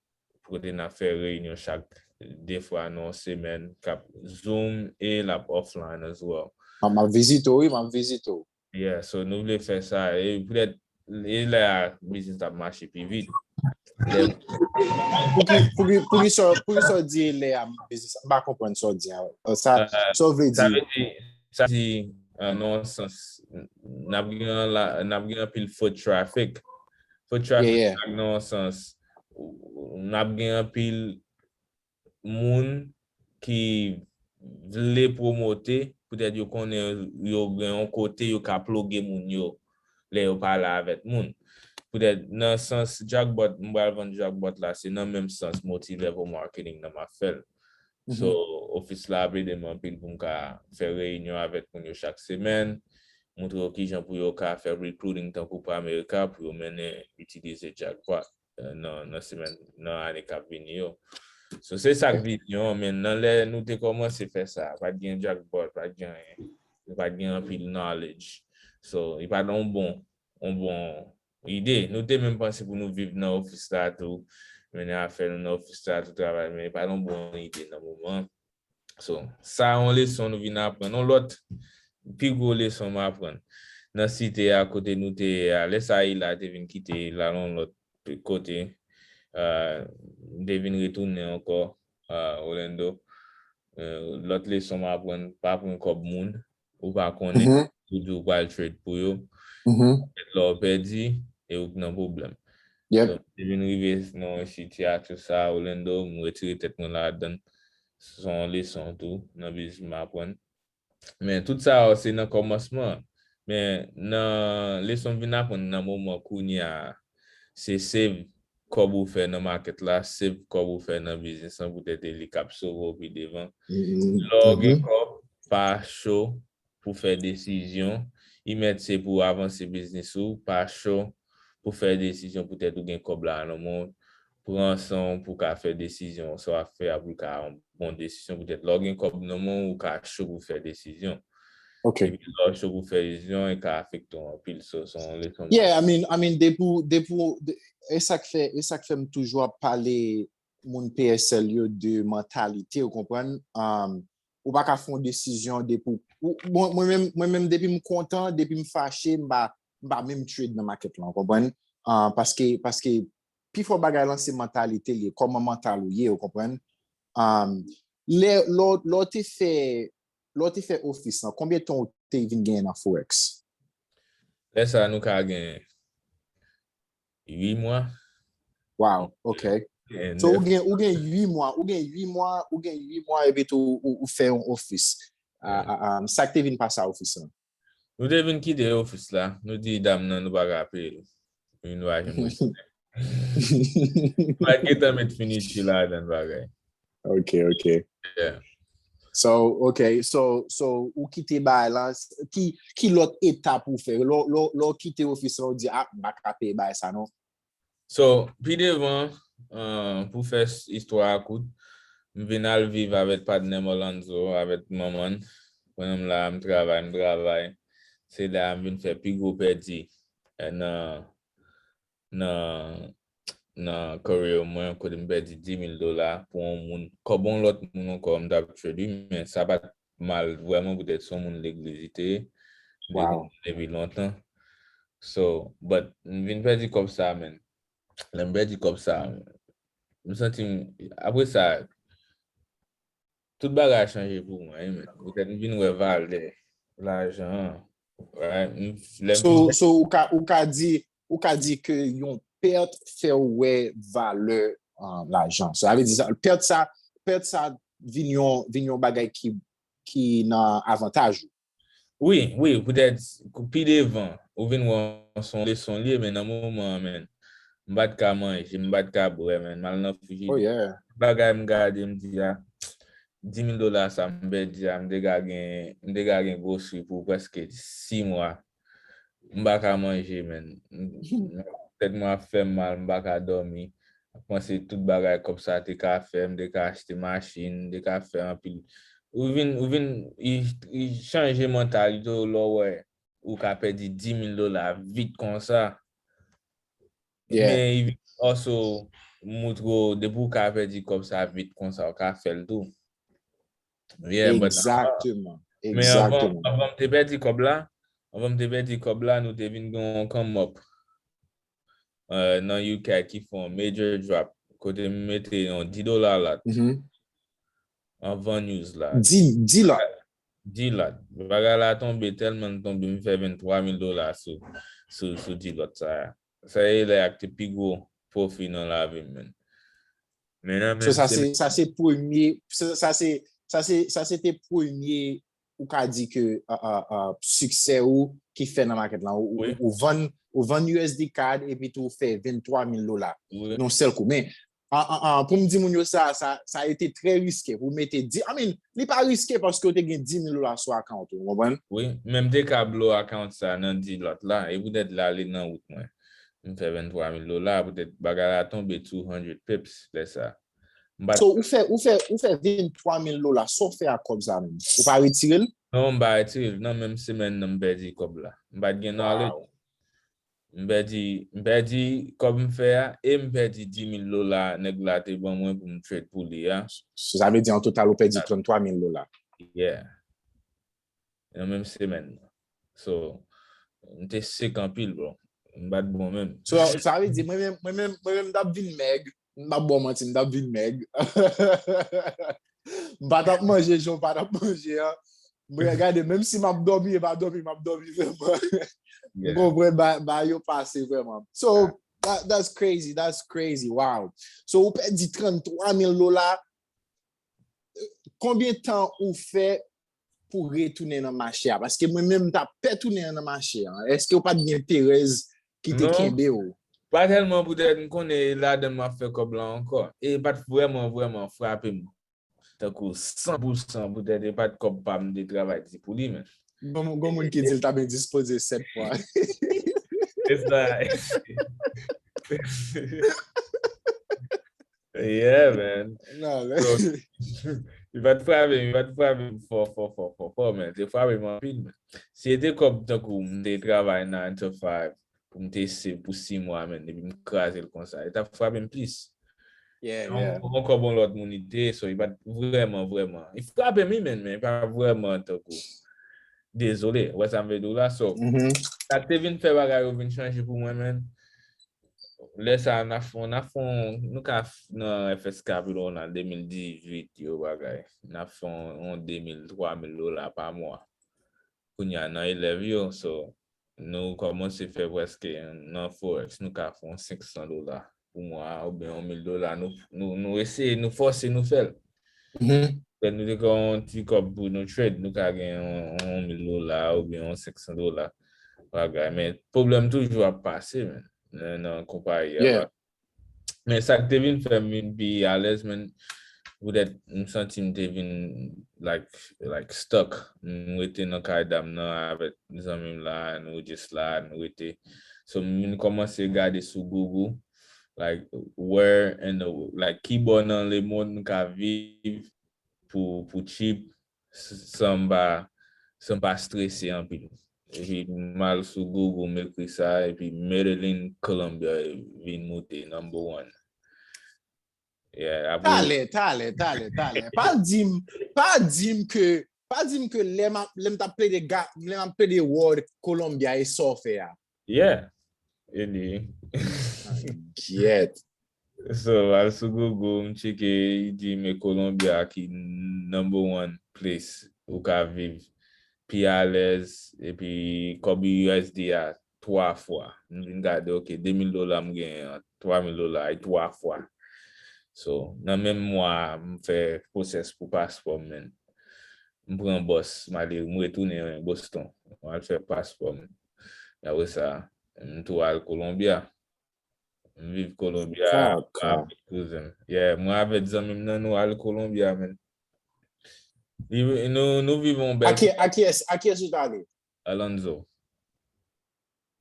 Kote n ap fè reyinyon chak de fwa nan yon semèn, k ap Zoom e l ap offline as well. M ap vizite w, wi, m ap vizite w. Yeah, so nou vle fè sa. E poutèt, e lè a, biznis la ap mache pi vit. Pou ki, pou ki, pou ki sa, pou ki sa w di e lè a, biznis la, m pa konprann sa w di a. Sa, sa w vle di? Sa di, nan yon sans, n ap gen, n ap gen anpil foot traffic. Foot traffic, nan yon sans, n ap gen anpil moun ki vle pwomote, poutèt yo konnen yo gen yon kote yo ka ploge moun yo lè yo pale avèk moun. Poutèt nan sans Jackpot, m pral vann Jackpot la, se nan menm sans Multilevel Marketing nan m ap fè l. So, ofis la ap ede m anpil pou m ka fè reyinyon avèk moun yo chak semèn, montre yo kijan pou yo ka fè recruiting tankou pou Amerika, pou yo mennen itilize Jackpot nan, nan semèn, nan ane k ap vini yo. So, se sa k vizyon an, men nan lè nou te kòmanse fè sa, pa t gen Jackpot, pa t gen anyen. Nou pa t gen anpil knowledge. So, li pa t yon bon, yon bon ide. Nou te menm panse pou nou viv nan ofis la tou. mennen afè nou nan ofis la, tout travay, men e pa yon bon ide nan moman. So, sa yon leson nou vin aprann. Yon lòt, pi gwo leson m aprann nan site a kote nou te ye a. Lè sa Ila te vin kite l al yon lòt kote, ah, m te vin retounen ankò, ah, Orlando. Eh, lòt leson m aprann, pa pran kòb moun ou pa konnen, ou di w pral trade pou yo. Lè w pèdi, e ou k nan pwoblèm. So, m te vin rive nan sitiyasyon sa a, Orlando, m retire tèt mwen ladan. Se yon leson tou nan biznis m aprann. Men tout sa yo se nan kòmansman. Men nan leson m vin aprann nan moman kounye a, se save kòb ou fè nan makèt la, save kòb ou fè nan biznis lan, poutèt e li k ap sove w pi devan. Lè w gen kòb, pa cho pou fè desizyon. Imèt se pou avanse biznis ou, pa cho pou fè desizyon poutèt ou gen kòb la nan men w. Pran san w pou w ka fè desizyon sa w ap fè a, pou l ka yon bon desizyon. Poutèt lè w gen kòb nan men w, ou ka cho pou fè desizyon. Epi lè w cho pou fè desizyon, e ka afekte w anpil. So, se yon leson. Yeah, I mean, I mean, depi w, depi w, de- e sa k fè, e sa k fè m toujou ap pale moun P S L yo de mantalite, ou konprann? Um, ou pa ka fè yon desizyon depi w, ou- mwen, mwen menm, mwen menm, depi m kontan, depi m fache, m pa, m pa menm trade nan makèt lan, ou konprann? Ah, paske, paske pifò bagay lan se mantalite li ye, kòman mantal ou ye, ou konprann? Um, lè, lè, w- lè w te fè, lè w te fè ofis lan, konbyen tan w te vin genyen nan Forex? Lè sa a, nou ka gen uit mwa. Wow, ok. So, ou gen, ou gen uit mwa, ou gen uit mwa, ou gen uit mwa, epi tou, ou, ou fè yon ofis. Ah, ah, ah, sa k te vin pase a ofis lan? Nou te vin kite ofis la, nou di dam nan nou pa ka peye l. Nou pa janm rekonèt. Nou pa gentan met finiti ladan bagay. Ok, ok. Yeah. So, ok, so, so, ou kite bagay la, ki, ki lòt etap ou fè? Lè, lè, lè w kite ofis la, ou di, ah, m pa ka peye bagay sa non. So, pi devan, ah, pou fè s- istwa a kout, m vin al viv avèk patnè m Orlando, avèk manman l. Pandan m la, m travay, m travay. Se la a m vin fè pi gwo pèdi, eh, nan, nan, nan career mwen, kote m pèdi dis mil dola pou yon moun, kòb yon lòt moun ankò, m t ap trade, wi, men sa pa t mal vrèman, poutèt se yon moun legliz li te ye. M te konn li depi lontan. So, but, m vin pèdi kòb sa, man. Lè m pèdi kòb sa, m santi m, apre sa, tout bagay chanje pou mwen, wi, man. Poutèt m vin wè valè lajan an, right? M, lè m So, vin so ou ka, ou ka di, ou ka di ke yon pèt fè w wè valè, ah, lajan. Sa vle di sa, pèt sa, pèt sa vin yon, vin yon bagay ki, ki nan avantaj ou. Wi, wi, poutèt kou- pi devan, ou vin wè se yon leson li ye, men nan moman an, man, m pa t ka manje, m pa t ka bwè, man, m al nan frijidè. Oh, yeah. Bagay m gade, m di, ah, dis mil dola sa m pèdi a, m te ka gen, m te ka gen gwosri pou prèske sis mwa. M pa ka manje, man. M- Tèt mwen ap fè m mal, m pa ka dòmi. Panse tout bagay kòb sa te ka fè, m te ka achte machin, m te ka fè anpil. Ou vin, ou vin, i, i chanje mantalite w lè w wè ou ka pèdi dis mil dola vit konsa. Yeah. Men i vin also moutre w, depi w ka pèdi kòb sa vit konsa, w ka fè l tou. Yeah, but Exactement. Men anvan, Exactement. anvan m te pèdi kòb la, anvan m te pèdi kòb la, nou te vin gen yon come up, eh, nan U K ki fè yon major drop, kote m mete yon dis dola lot. Mhm. Anvan news la. Dis, dis lot. Dis lot. Bagay la tonbe tèlman l tonbe, m fè venntwa mil dola sou, sou, sou dis lot sa a. Sa e lè ak te pi gwo pwofi nan lavi m, man. Men nan So, menm sa se, semenn sa se premye, sa, sa se, sa se, sa se te premye, ou ka di ke, ah, ah, ah, siksè ou ki fè nan makèt lan. Ou, ou, Wi. ou vann, ou vann U S D card epi tou ou fè venntwa mil dola Wi. nan yon sèl kou. Men, ah, ah, ah, pou m di moun yo sa, sa, sa a été trè riske. Pou mete di, I mean, li pa riske paske ou te gen dis mil dola sou account ou, ou konprann? Wi, men m te ka blow account sa nan dis lot la, e poutèt l ale nan wout mwen. M fè venntwa mil dola, poutèt bagay la tonbe two hundred pips lè sa. M pa t So, ou fè, ou fè, ou fè venntwa mil dola, sa w fè ak kòb sa menm? Ou pa retire l? Non, m pa retire l. Nan menm semèn nan, m pèdi kòb la. M pa t gen knowledge. Wow. M pèdi, m pèdi kòb m fè a, e m pèdi dis mil dola nèg la te ban mwen pou m trade pou li a. So, sa vle di an total ou pèdi trannntwa mil dola. Yeah. Nan menm semèn nan. So, m te sek anpil, bro. M pa t bon menm. So, sa vle di, mwen menm, mwen menm, mwen menm, m t ap vin mèg. M pa ba w manti, m t ap vin mèg. M pa t ap manje jan w pa t ap manje an. Mwen gade, menm si m ap dòmi, e pa dòmi, m ap dòmi vrèman. M konprann ba, ba yo pase vrèman. So, that, that's crazy, that's crazy, wow. So, ou pèdi trannntwa mil dola. Konbyen tan ou fè pou retounen nan mache a? Paske mwen menm, m t ap pè tounen nan mache a. Èske ou pa t gen perèz ki te kenbe w? Pa tèlman poutèt m konnen e ladan m ap fè kòb la ankò. E pa t vrèman, vrèman frape m. Tankou san pou san poutèt e pa t kòb pa m te travay di pou li, men. Gon moun ki di l ta byen dispoze sèt fwa. It's like, yeah, man. So, li pa t frape m, li pa t frape m fò, fò, fò, fò, fò, men. Te frape m anpil, men. Si e te kòb tankou m te travay nine to five, pou m te save pou sis mwa, men, epi m kraze l konsa. Li t ap frape m plis. Yeah, yeah. Yon kòb yon lòt moun li te ye, so li pa t vrèman, vrèman. Li frape m, wi, men, men li pa vrèman tankou. Dezole, ou wè sa m vle di w la? So, sa k te vin fè bagay yo vin chanje pou mwen, men. Lè sa a, n ap fè, n ap fè, nou ka f- nan F S K pi lwen nan de mil dizuit yo bagay. N ap fè yon de mil, twa mil dola pa mwa. Kounye a nan elèv yo, so, nou kòmanse fè prèske nan Forex, nou ka fè yon senk san dola pou mwa a, oubyen yon mil dola. Nou, nou, nou eseye, nou fòse, nou fè l. Lè nou te gen yon ti kòb pou nou trade, nou ka gen yon, yon mil dola oubyen yon senk san dola. Bagay. Men pwoblèm toujou ap pase, men, nan, nan konpayi a. Yeah. Men sa k te vin fè m vin pi alèz, men, poutèt m santi m te vin, like, like, stuck. M rete nan kay dam nan avèk zanmi m la, nou just la, nou rete. So, m vin kòmanse gade sou Google, like, where in the, like, ki bò nan lemonn m ka viv pou, pou cheap, s- san m pa, san m pa strese anpil. Epi m al sou Google, m ekri sa, epi Medellin, Colombia vin moute, number one. Yeah, apre, Talè, talè, talè, talè. Pa di m, pa di m ke, pa di m ke lè m ap, lè m t ap plede ga, lè m ap plede wòd Colombia e sa w fè a. Yeah. E li. Gyèt. So, al sou Google, m tcheke, li di men Colombia ki number one place ou ka viv pi alèz, epi kòb U S D a twa fwa. M vin gade, ok, de mil dola m genyen an, twa mil dola, e twa fwa. So, nan menm mwa a, m fè pwosès pou paspò m, men. M pran bòs, m ale, m retounen Boston. M al fè paspò m. Apre sa, m tou al Colombia. M viv Colombia avèk kouzen m. Yeah, mwen avèk zanmi m nan, nou al Colombia, men. Li- Nou, nou viv yon bèl A ki, a kiyès, a kiyès ou t ale? Alonzo.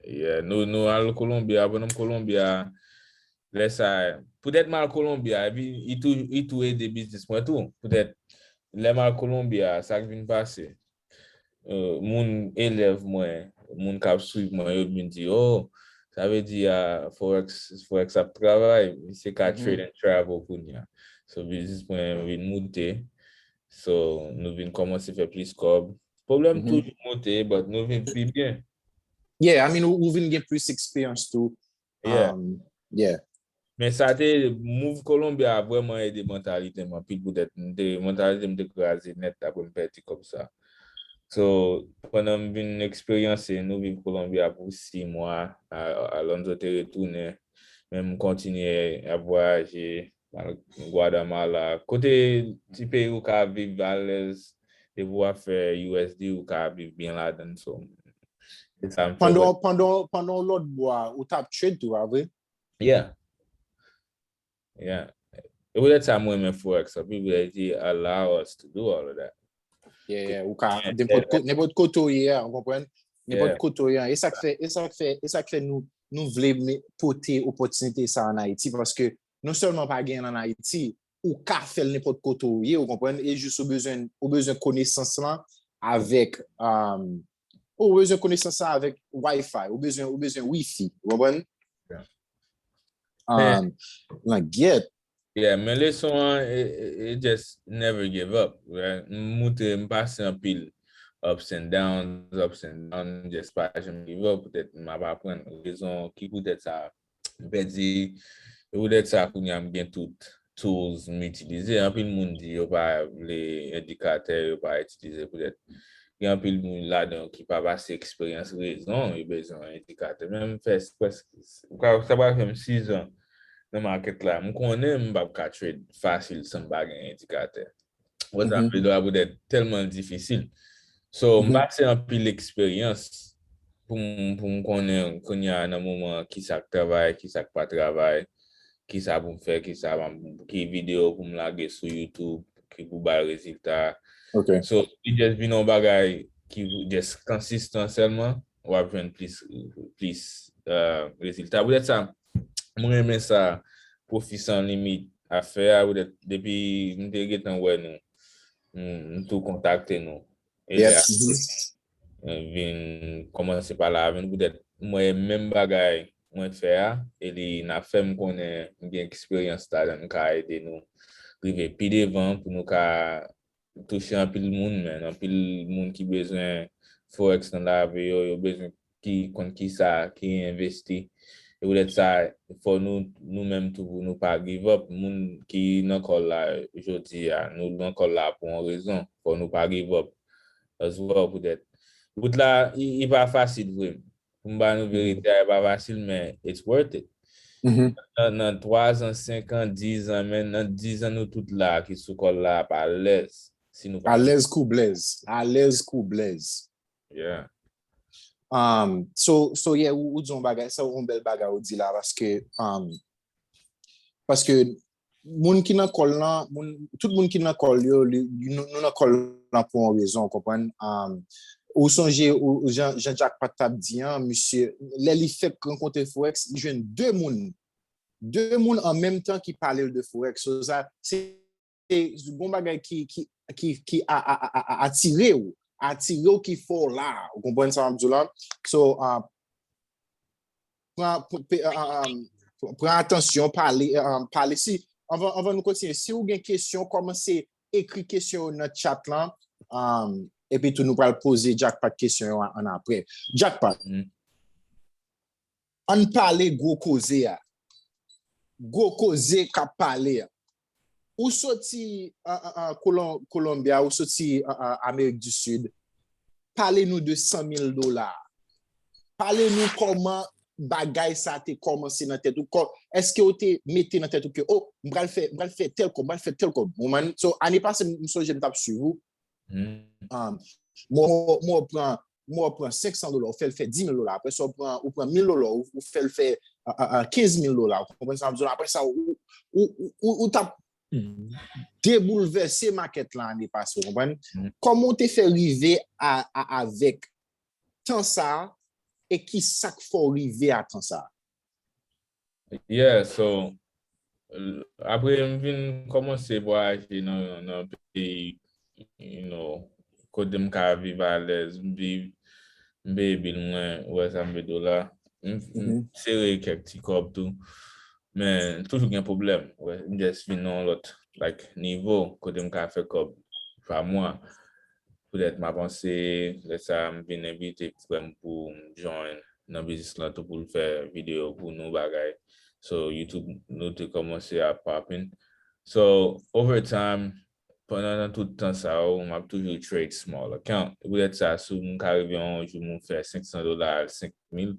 Yeah, nou, nou al Colombia, pandan m Colombia, lè sa, poutèt m al Colombia, epi li tou, li tou ede biznis mwen tou. Poutèt, lè m al Colombia, sa k vin pase, euh, moun, elèv mwen, moun k ap swiv mwen, yo vin di, oh, sa vle di a Forex, Forex ap travay, misye ka trade and travel kounye a. So, biznis mwen vin moute. So, nou vin kòmanse fè plis kòb. Pwoblèm toujou moute, but nou vin pi byen. Yeah, I mean, ou, ou vin gen plis eksperyans tou. Yeah. Um, yeah. Men sa te, move Colombia a vrèman ede mantalite m anpil poutèt m te, mantalite m te kraze nèt apre m pèdi kòb sa. So, pandan m vin eksperyanse, nou viv Colombia pou sis mwa, a- Alonzo te retounen, men m kontinye ap vwayaje, al Guatemala, kote ti peyi ou ka viv alèz, depi w ap fè U S D, ou ka viv byen ladan l, so. Se sa m fè. Pandan, pandan, pandan w lòt bò a, ou t ap trade tou, pa vre? Yeah. Yeah. E poutèt sa mwen renmen Forex, anpil, it allow us to do all of that. Yeah, yeah, ou ka, nenpòt ko- nenpòt kote w ye a, ou konprann? Nenpòt kote w ye a. E sa k fè, e sa k fè, e sa k fè nou, nou vle me- pote opòtinite sa an Ayiti, paske non sèlman pa gen an Ayiti, ou ka fè l nenpòt kote w ye, ou konprann? E jis ou bezwen, ou bezwen konesans lan avèk, um, ou bezwen konesans sa avèk Wi-Fi, ou bezwen, ou bezwen Wi-Fi, ou konprann? Yeah. Um, langyèt. Yeah, men leson an, e, e, e just never give up. Right? M moutre, m pase anpil ups and downs, ups and downs, just pa janm give up, poutèt m ap aprann rezon ki poutèt sa m pèdi, e poutèt sa kounye a m gen tout tools m itilize. Anpil moun di yo pa vle endikatè, yo pa itilize poutèt gen anpil moun ladan yo ki pa pase eksperyans rezon, yo bezwen endikatè. Men m fè prèske, sa pral fè m sis an nan market la. M konnen m p ap ka trade fasil san m pa gen endikatè. Wè sa m vle di a poutèt tèlman difisil. So, m pase anpil eksperyans pou m, pou m konnen kounye a nan moman ki sa k travay, ki sa k pa travay, ki sa pou m fè, ki sa pa m, ki videyo pou m lage sou YouTube, ki pou bay rezilta. Ok. So, li just vin yon bagay ki just konsistan sèlman, w ap jwenn plis, plis uh, rezilta. Poutèt sa, mwen renmen sa Pwofi San Limit ap fè a, poutèt depi m te gentan wè nou, m, m tou kontakte nou. E Yes. lè a, vin kòmanse pale avè nou, poutèt mwen menm bagay mwen fè a, e li n ap fè m konnen m gen eksperyans ladan, m ka ede nou rive pi devan pou nou ka touche anpil moun, men anpil moun ki bezwen forex nan lavi yo, yo bezwen ki konn ki sa ki envesti. E poutèt sa, fò nou, nou menm tou, nou pa give up. Moun ki nan kòl la jodi a, nou nan kòl la pou yon rezon. Fò nou pa give up. As well, poutèt. Wout la, li pa fasil vre. Pou m ba nou verite a, li pa fasil, men it's worth it. Nan twa zan, senk an, diz an, men nan diz an nou tout la ki sou kòl la ap alèz. Si nou pa Alèz kou blèz. Alèz kou blèz. Yeah. Um, so, so yeah, ou, ou di yon bagay, sa yon bèl bagay ou di la, paske, um, paske moun ki nan kòl lan, moun, tout moun ki nan kòl yo, li, nou, nou nan kòl lan pou yon rezon, ou konprann? Um, ou sonje, ou, ou Jean, Jean Jackpot t ap di an, misye, lè li fèk rankontre Forex, li jwenn de moun, de moun an menm tan ki pale l de Forex. So, sa, se se yon bagay ki, ki, ki, ki a, a, a, a, atire w, atire w ki fè w la, ou konprann sa m ap di w la? So, uh, pran, pran, pe- uh, um, pran atansyon, pale, uh, pale. Si, anvan, anvan nou kontinye, si ou gen kesyon, kòmanse ekri kesyon yo nan chat lan, um, epi tou nou pral poze Jackpot kesyon yo an, an apre. Jackpot, Mm. ann pale gwo koze a. Gwo koze k ap pale a. Ou soti an, an, an Kolon- Colombia, ou soti an, an Amerik di Sid. Pale nou de san mil dola. Pale nou kòman bagay sa te kòmanse nan tèt ou. Kò- Èske ou te mete nan tèt ou ke, oh, m pral fè, m pral fè tèl kòb, m pral fè tèl kòb? Ou konprann? So, ane pase, m sonje m t ap swiv ou. Hmm. Um, mwen, mwen pran, mwen pran senk san dola, ou fè l fè dis mil dola. Apre sa, ou pran, ou pran mil dola, ou, ou fè l fè uh, uh, uh, kenz mil dola. Ou konprann sa m di w la? Apre sa, ou, ou, ou, ou, ou t ap deboulvèse makèt la ane pase, ou konprann? Mm. Kòman ou te fè rive a, a, avèk tan sa a, e ki sa k fè w rive a tan sa a? Yeah, so, l- apre m vin kòmanse vwayaje nan, nan peyi, you know, kote m ka viv alèz, m viv, m peye bil mwen, ou wè sa m vle di w la. M, m Mhm. sere kèk ti kòb tou. Men toujou gen pwoblèm. Ou wè, m just vin nan yon lòt, like, nivo kote m ka fè kòb pa mwa. Poutèt m avanse, lè sa a m vin envite frè m pou m join nan biznis lan tou pou l fè videyo pou nou bagay. So, YouTube, nou te kòmanse ap popping. So, over time, pandan nan tout tan sa yo, m ap toujou trade small account. Poutèt sa, si m ka rive yon jou m fè senk san dola al senk mil,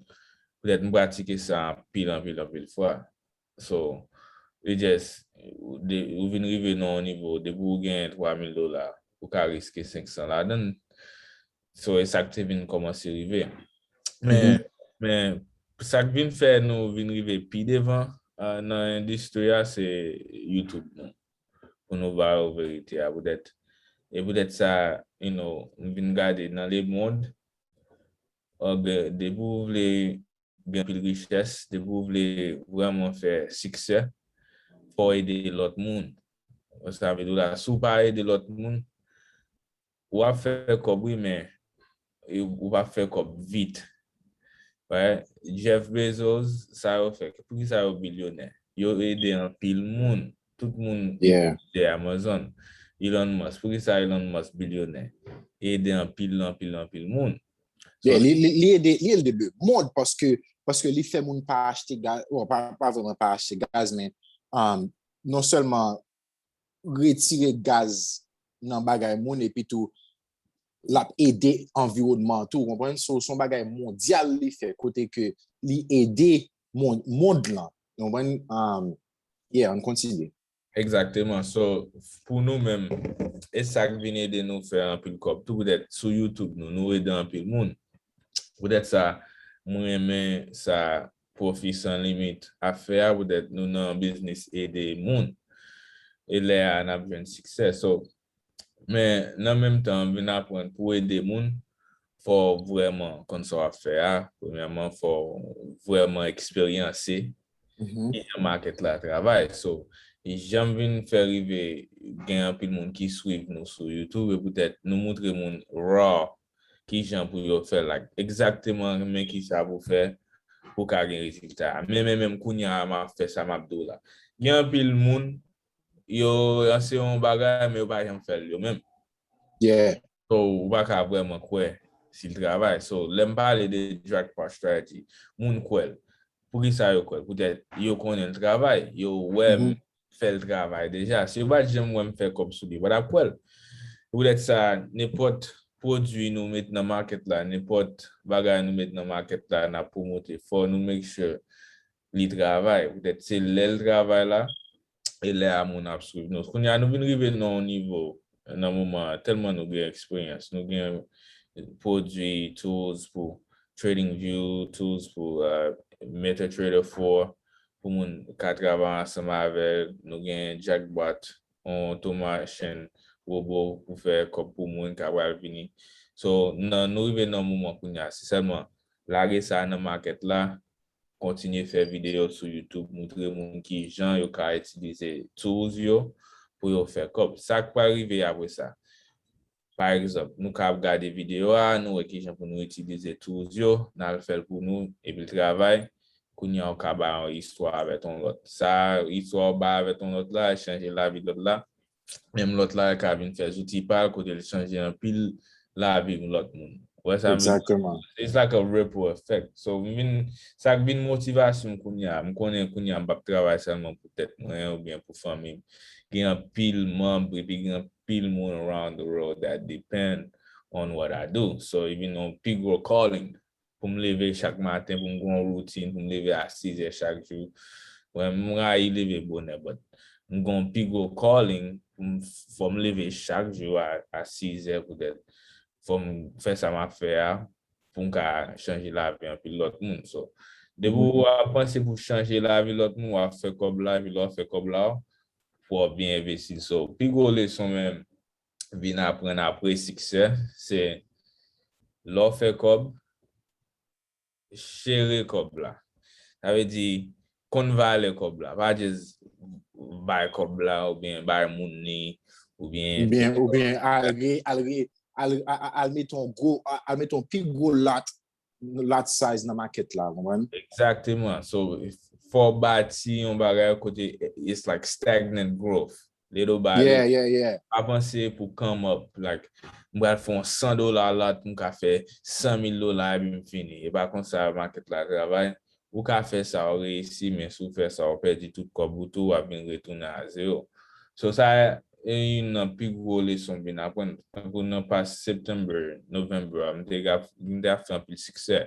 poutèt m pratike sa anpil, anpil, anpil fwa. So, li just, ou de- ou vin rive nan yon nivo, depi ou gen twa mil dola, ou ka riske senk san ladan l. So, e sa k te vin kòmanse rive. Men, men, sa k vin fè nou vin rive pi devan uh, nan endistri a, se YouTube nou. Pou nou ba yo verite a, poutèt. E poutèt sa, you know, m vin gade nan lemond, uh, de- depi ou vle gen anpil richès, depi ou vle vrèman fè siksè, fò w ede lòt moun. Sa vle di w la, si w pa ede lòt moun, w ap fè kòb wi, men e ou pa fè kòb vit. Wè, Jeff Bezos, sa yo fè. Poukisa yo bilyonè? Yo ede anpil moun. Tout moun Yeah. de Amazon. Elon Musk. Poukisa Elon Musk bilyonè? Ede anpil, anpil, anpil moun. Yeah, li, li, li ede, li ede le mond paske, paske li fè moun pa achte gaz, bon, pa, pa vrèman pa achte gaz, men um, non sèlman retire gaz nan bagay moun, epi tou l ap ede anviwònman an tou, ou konprann? So, se yon bagay mondyal li fè, kote ke li ede mon- mond lan, ou konprann? Um, yeah, ann kontinye. Egzakteman. So, pou nou menm, e sa k vin ede nou fè anpil kòb tou, poutèt sou YouTube nou, nou ede anpil moun. Poutèt sa, mwen renmen sa Profis San Limit ap fè a, poutèt nou nan biznis ede moun. E lè a, n ap jwenn siksè. So, men nan menm tan, vin aprann pou ede moun, fò w vrèman konn sa w ap fè a. Premyèman, fò w vrèman eksperyanse Mhm. kijan makèt la travay. So, jan m vin fè rive gen anpil moun ki swiv nou sou YouTube, e poutèt nou moutre moun raw kijan pou yo fè, like, egzakteman men kisa pou fè pou ka gen rezilta. Men, men, menm kounye a, m ap fè sa m ap di w la. Gen anpil moun, yo lanse yon bagay, men yo pa janm fè l yo menm. Yeah. So, ou pa ka vrèman kwè si l travay. So, lè m pale de Jackpot Strategy, moun kwè l. Poukisa yo kwè l? Poutèt yo konnen l travay, yo wè m Mhm. fè l travay deja. Si yo pa t janm wè m fè kòb sou li, yo pa t ap kwè l. Poutèt sa, nenpòt pwodui nou met nan makèt la, nenpòt bagay nou met nan makèt la, n ap pwomote, fò nou make sure li travay. Poutèt se lè l travay la, e lè a moun ap swiv nou. Kounye a nou vin rive nan yon nivo, nan moman an, tèlman nou gen eksperyans, nou gen pwodui, tools pou TradingView, tools pou uh, MetaTrader four, pou moun ka travay ansanm avè l. Nou gen Jackbot, yon automation, wobo pou fè kòb pou moun ka pral vini. So, nan, nou rive nan moman kounye a, se sèlman lage sa nan makèt la, kontinye fè videyo sou YouTube, moutre moun ki jan yo ka itilize tools yo pou yo fè kòb. Sa k pral rive apre sa? Pa egzanp, nou ka ap gade videyo a, nou wè ki jan pou nou itilize tools yo, n al fè l pou nou, epi l travay. Kounye a, ou ka bay yon istwa avèk yon lòt. Sa, istwa ou bay avèk yon lòt la, chanje lavi lòt la. Menm lòt la ka vin fè zouti pa l, kote l chanje anpil lavi lòt moun. Ou wè sa m vle di? Exactement. It's like a ripple effect. So, m vin, sa k vin motivasyon m kounye a, m konnen kounye a m p ap travay sèlman pou tèt mwen oubyen pou fanmi m. Gen anpil manm, epi gen anpil moun around the world that depend on what I do. So, e vin yon pi gwo calling pou m leve chak maten, pou m gen yon woutin, pou m leve a sizè chak jou. Mwen, m rayi leve bonè, but m gen yon pi gwo calling pou m, fò m leve chak jou a, a sizè poutèt. Fò m fè sa m ap fè a pou m ka chanje lavi anpil lòt moun. So, depi w ap panse pou chanje lavi lòt moun, w ap fè kòb lavi, lè w fè kòb la, fò w byen envesti. So, pi gwo leson menm vin aprann apre siksè, se lè w fè kòb, chere kòb la. Sa vle di, konn valè kòb la. Pa just bay kòb la oubyen bay moun li, oubyen Oubyen, oubyen al re, al re, al, al, al, al mete yon gwo, al, al mete yon pi gwo lot, lot size nan makèt la, konprann? Exactement. So, fò w bati yon bagay kote it's like stagnant growth. Little by Yeah, little. Yeah, yeah. Pa panse pou come up, like, m pral fè yon san dola lot, m ka fè san mil dola epi m fini. E pa konsa makèt la travay. Ou ka fè sa, ou reyisi, men si w fè sa, ou pèdi tout kòb ou tou, w ap vin retounen a zewo. So, sa e youn nan pi gwo leson m vin aprann. Tankou nan pas September, November, m te ap, m te ap fè anpil siksè.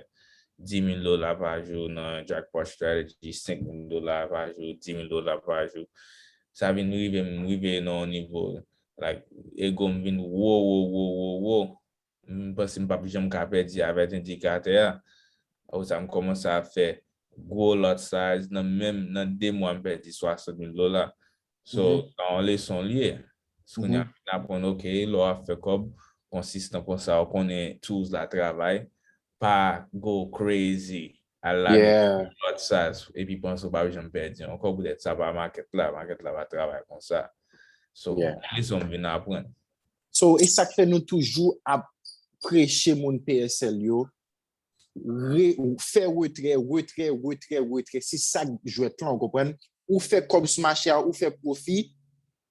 Dis mil dola pa jou nan Jackpot Strategy, senk mil dola pa jou, dis mil dola pa jou. Sa vin rive m, rive nan yon nivo, like, ego m vin wo, wo, wo, wo, wo. M panse m p ap janm ka pèdi avèk endikatè a. Apre sa, m kòmanse ap fè gwo lot size. Nan menm, nan de mwa, m pèdi swasant mil dola. So, Mhm. sa yon leson l ye. Kounye a, Mhm. m aprann, ok, lè w ap fè kòb, konsistan konsa, ou konnen tools la travay, pa go crazy, al lage Yeah. lot size, epi panse ou p ap janm pèdi ankò, poutèt sa pa makèt la, makèt la pa travay konsa. So, Yeah. leson m vin aprann. So, e sa k fè nou toujou ap preche moun P S L yo, re, fè retrè, retrè, retrè, retrè. Se sa k jwèt lan, ou konprann? Ou fè kòb sou mache a, ou fè pwofi,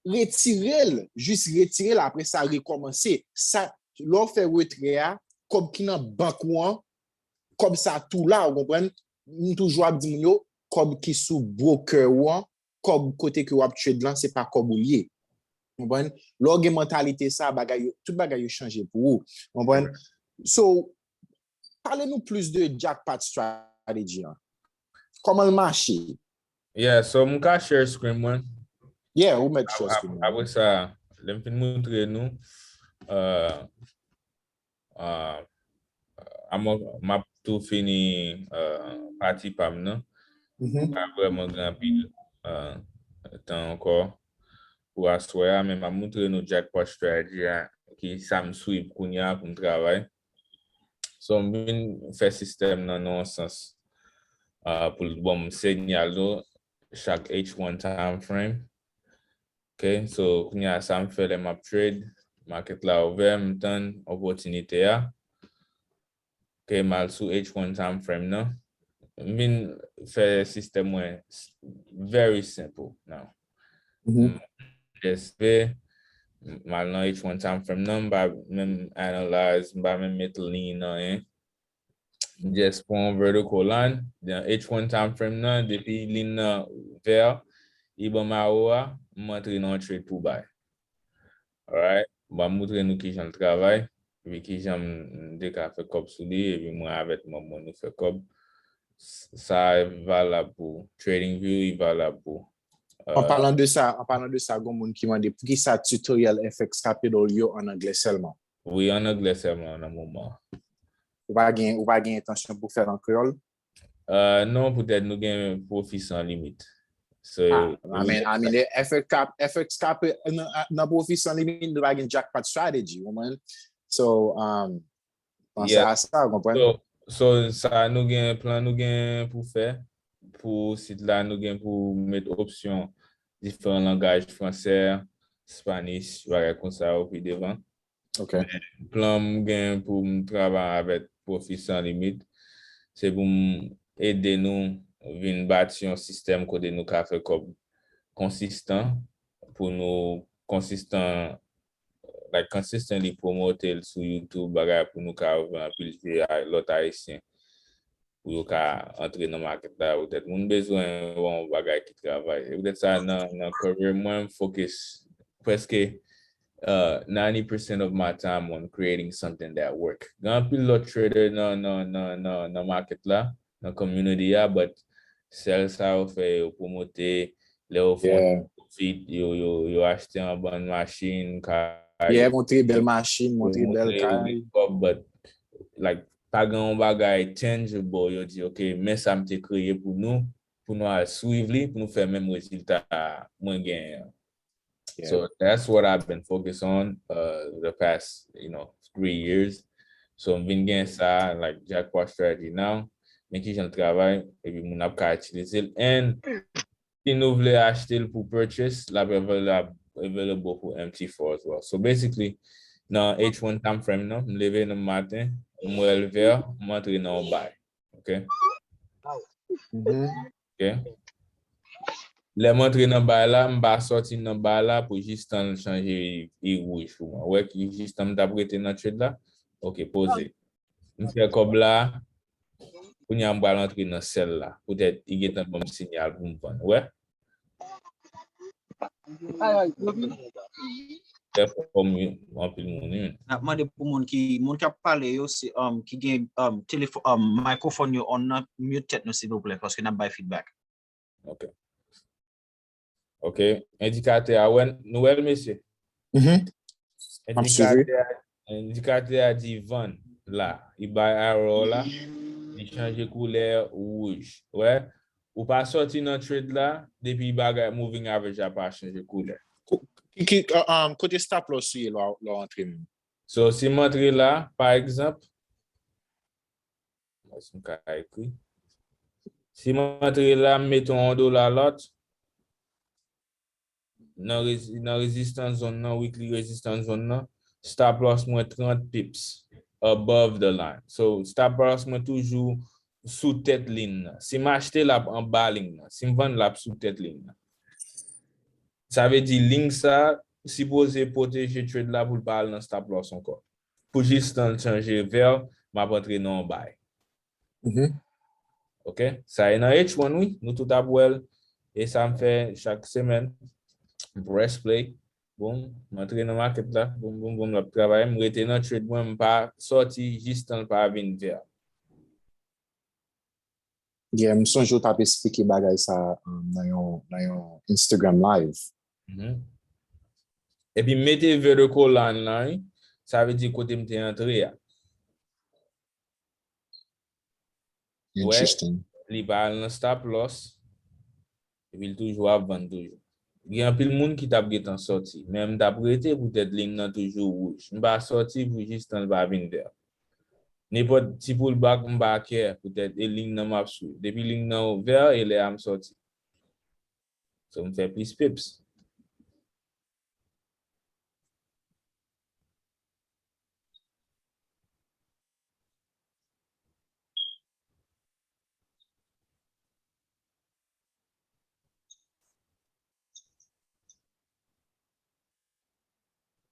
retire l, jis retire l, apre sa rekòmanse. Sa, lè w fè retrè a, kòb ki nan bank ou an, kòb sa tou la, ou konprann? M toujou ap di moun yo, kòb ki sou broker ou an, kòb kote ke w ap trade lan, se pa kòb ou l ye. Konprann? Lè w gen mantalite sa, bagay yo, tout bagay yo chanje pou ou. Konprann? So, pale nou plis de Jackpot Strategy an. Kòman l mache? Yeah, so m ka share screen mwen. Yeah, ou mèt share screen mwen. Apre sa, lè m fin moutre nou, uh, uh, m ap tou fini uh, pati pa m nan. Pa vrèman gen anpil uh, tan ankò pou aswè a, men m ap moutre nou Jackpot Strategy a, ki sa m swiv kounye a pou m travay. So, m vin fè sistèm nan nan yon sans uh, pou l ban m sinyal yo chak H one time frame. Ok, so kounye a sa m fè lè m ap trade, market la ouvè, m tann opòtinite a. Ok, m al sou H one time frame nan. M vin fè sistèm mwen very simple now. M just fè, m al nan H one time frame nan, m pa menm analyze, m pa menm met liy nan anyen. M just pran yon vertical line, then H one time frame nan, depi liy nan vè, li ban m awo a, m antre nan yon trade pou bay. Alright, m ap moutre nou kijan l travay, epi kijan m te ka fè kòb sou li, epi mwen avèk manm mwen nou fè kòb. Sa valab pou TradingView, li valab pou. An palan de sa, an palan de sa, gon moun ki mande poukisa tutorial F X Capital yo an anglè sèlman. Wi, an anglè sèlman nan moman. Ou pa gen, ou pa gen entansyon pou fè l an kreyòl? Uh, non, poutèt nou gen pwofi san limit. So, I mean, I mean, F X, F X Cap nan pwofi san limit, nou pa gen jackpot strategy, ou konprann? So, um, panse a sa, ou konprann? So, so, sa nou gen, plan nou gen pou fè, pou sit la, nou gen pou met opsyon diferan langaj, fransè, Spanish, bagay konsa yo pi devan. Okay. Plan m gen pou m travay avèk pwofi san limit, se pou m ede nou vin bati yon sistèm kote nou ka fè kòb konsistan, pou nou konsistan, like, consistently promote l sou YouTube, bagay pou nou ka ouvri anpil je a lòt Ayisyen pou yo ka antre nan market la. Poutèt moun bezwen wè yon bagay ki travay. E poutèt sa nan, nan career mwen, m focus prèske uh, ninety percent of my time on creating something that work. Gen anpil lòt trader nan, nan, nan, nan, nan market la, nan community a, but sèl sa yo fè, yo promote, lè yo fè yon profit, yo, yo, yo achte yon bann machin, kay. Yeah, montre bèl machin, montre bèl kay. But, like, pa gen yon bagay tangible, yo di, ok, men sa m te kreye pou nou, pou nou al swiv li, pou nou fè menm rezilta mwen genyen an. So that's what I've been focused on uh, the past, you know, three years. So m vin gen sa, like, jackpot strategy now. Men kijan l travay, epi moun ap ka itilize l. And si nou vle achte l pou purchase, l ap available, available pou M T four as well. So basically, nan H one time frame nan, m leve nan maten, m wè l vè, m antre nan yon buy. Ok? Ok? Lè m antre nan buy la, m pa sòti nan buy la pou jistan l chanje, li wouj pou mwen. Ou wè ki jistan m t ap rete nan trade la? Ok, poze. M fè kòb la, kounye a m pral antre nan sell la. Poutèt li gentan ban m sinyal pou m vann. Ou wè? Fè fòm yo, anpil moun, wi. N ap mande pou moun ki, moun k ap pale yo, se, um, ki gen, um, telefòn, um, microphone yo on nan, mute tèt nou, silvouplè, paske n ap bay feedback. Ok. Ok. Endikatè a, wè, nou wè l, mesye? Endikatè a, endikatè a di vann la. Li bay arrow la. Li chanje koulè wouj. Wè? Ou pa sòti nan trade la, depi bagay moving average la pa chanje koulè. Ki, ki, uh, um, kote stop loss ou ye lè w, lè w antre menm? So, si m antre la, pa egzanp, si m ka ekri. Si m antre la, m mete yon dola lòt, nan rezi-, nan rezistans zòn nan, weekly rezistans zòn nan, stop loss mwen trant pips. above the line. So, stop loss mwen toujou sou tèt liy nan. Si m achte, l ap anba liy nan. Si m vann, l ap sou tèt liy nan. Sa vle di liy sa sipoze pwoteje trade la pou l pa al nan stop loss ankò. Pou jistan l chanje vè, m ap antre nan yon bay. Mhm. Ok? Sa e nan H one, wi. Nou tout ap wè l. E sa m fè chak semèn. M press play. Boum, m antre nan market la. Boum, boum, boum, l ap travay. M rete nan trade mwen, m pa sòti jistan l pa vin vè. Yeah, m sonje w t ap esplike bagay sa um, nan yon nan yon Instagram live. Mhm. Epi m mete vertical line la, wi. Sa vle di kote m te antre a. Wè, Interesting. Li pa al nan stop loss. Epi l toujou ap vann toujou. Gen anpil moun ki t ap gentan sòti. Men m t ap rete poutèt liy nan toujou wouj. M pa sòti pou jistan l pa vin vè. Nenpòt ti pullback m pa kè poutèt e liy nan m ap swiv. Depi liy nan vè, e lè a m sòti. So m fè plis pips.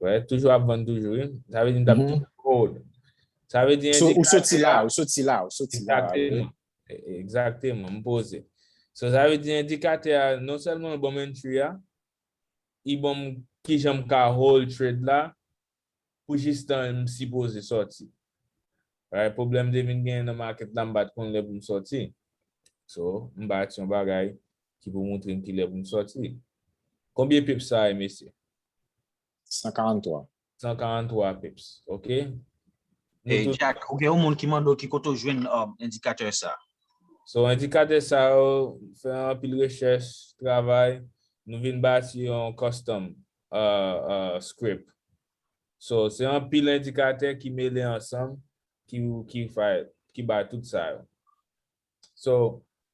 Wè, toujou ap vann toujou, wi. Sa vle di m t ap Mhm. toujou gold. Sa vle di So, ou endikatè soti la, a, ou soti la, ou soti la. Egzakteman. E- Egzakteman, m poze. So, sa vle di endikatè a, non sèlman l ban m entry a, li ban m kijan m ka hold trade la, pou jistan m sipoze sòti. Right? Pwoblèm te vin genyen nan market la, m pa t konn lè pou m sòti. So, m pa t yon bagay ki pou montre m ki lè pou m sòti. Konbyen pips sa ye, mesye? San karanntwa. San karanntwa pips, ok? Nou E tout Jack, ou gen yon moun ki mande w ki kote w jwenn um, endikatè sa. So, endikatè sa yo, fè anpil rechèch, travay, nou vin bati yon custom uh, uh, script. So, se anpil endikatè ki mele ansanm, ki, ki, fè, ki bay tout sa yo. So,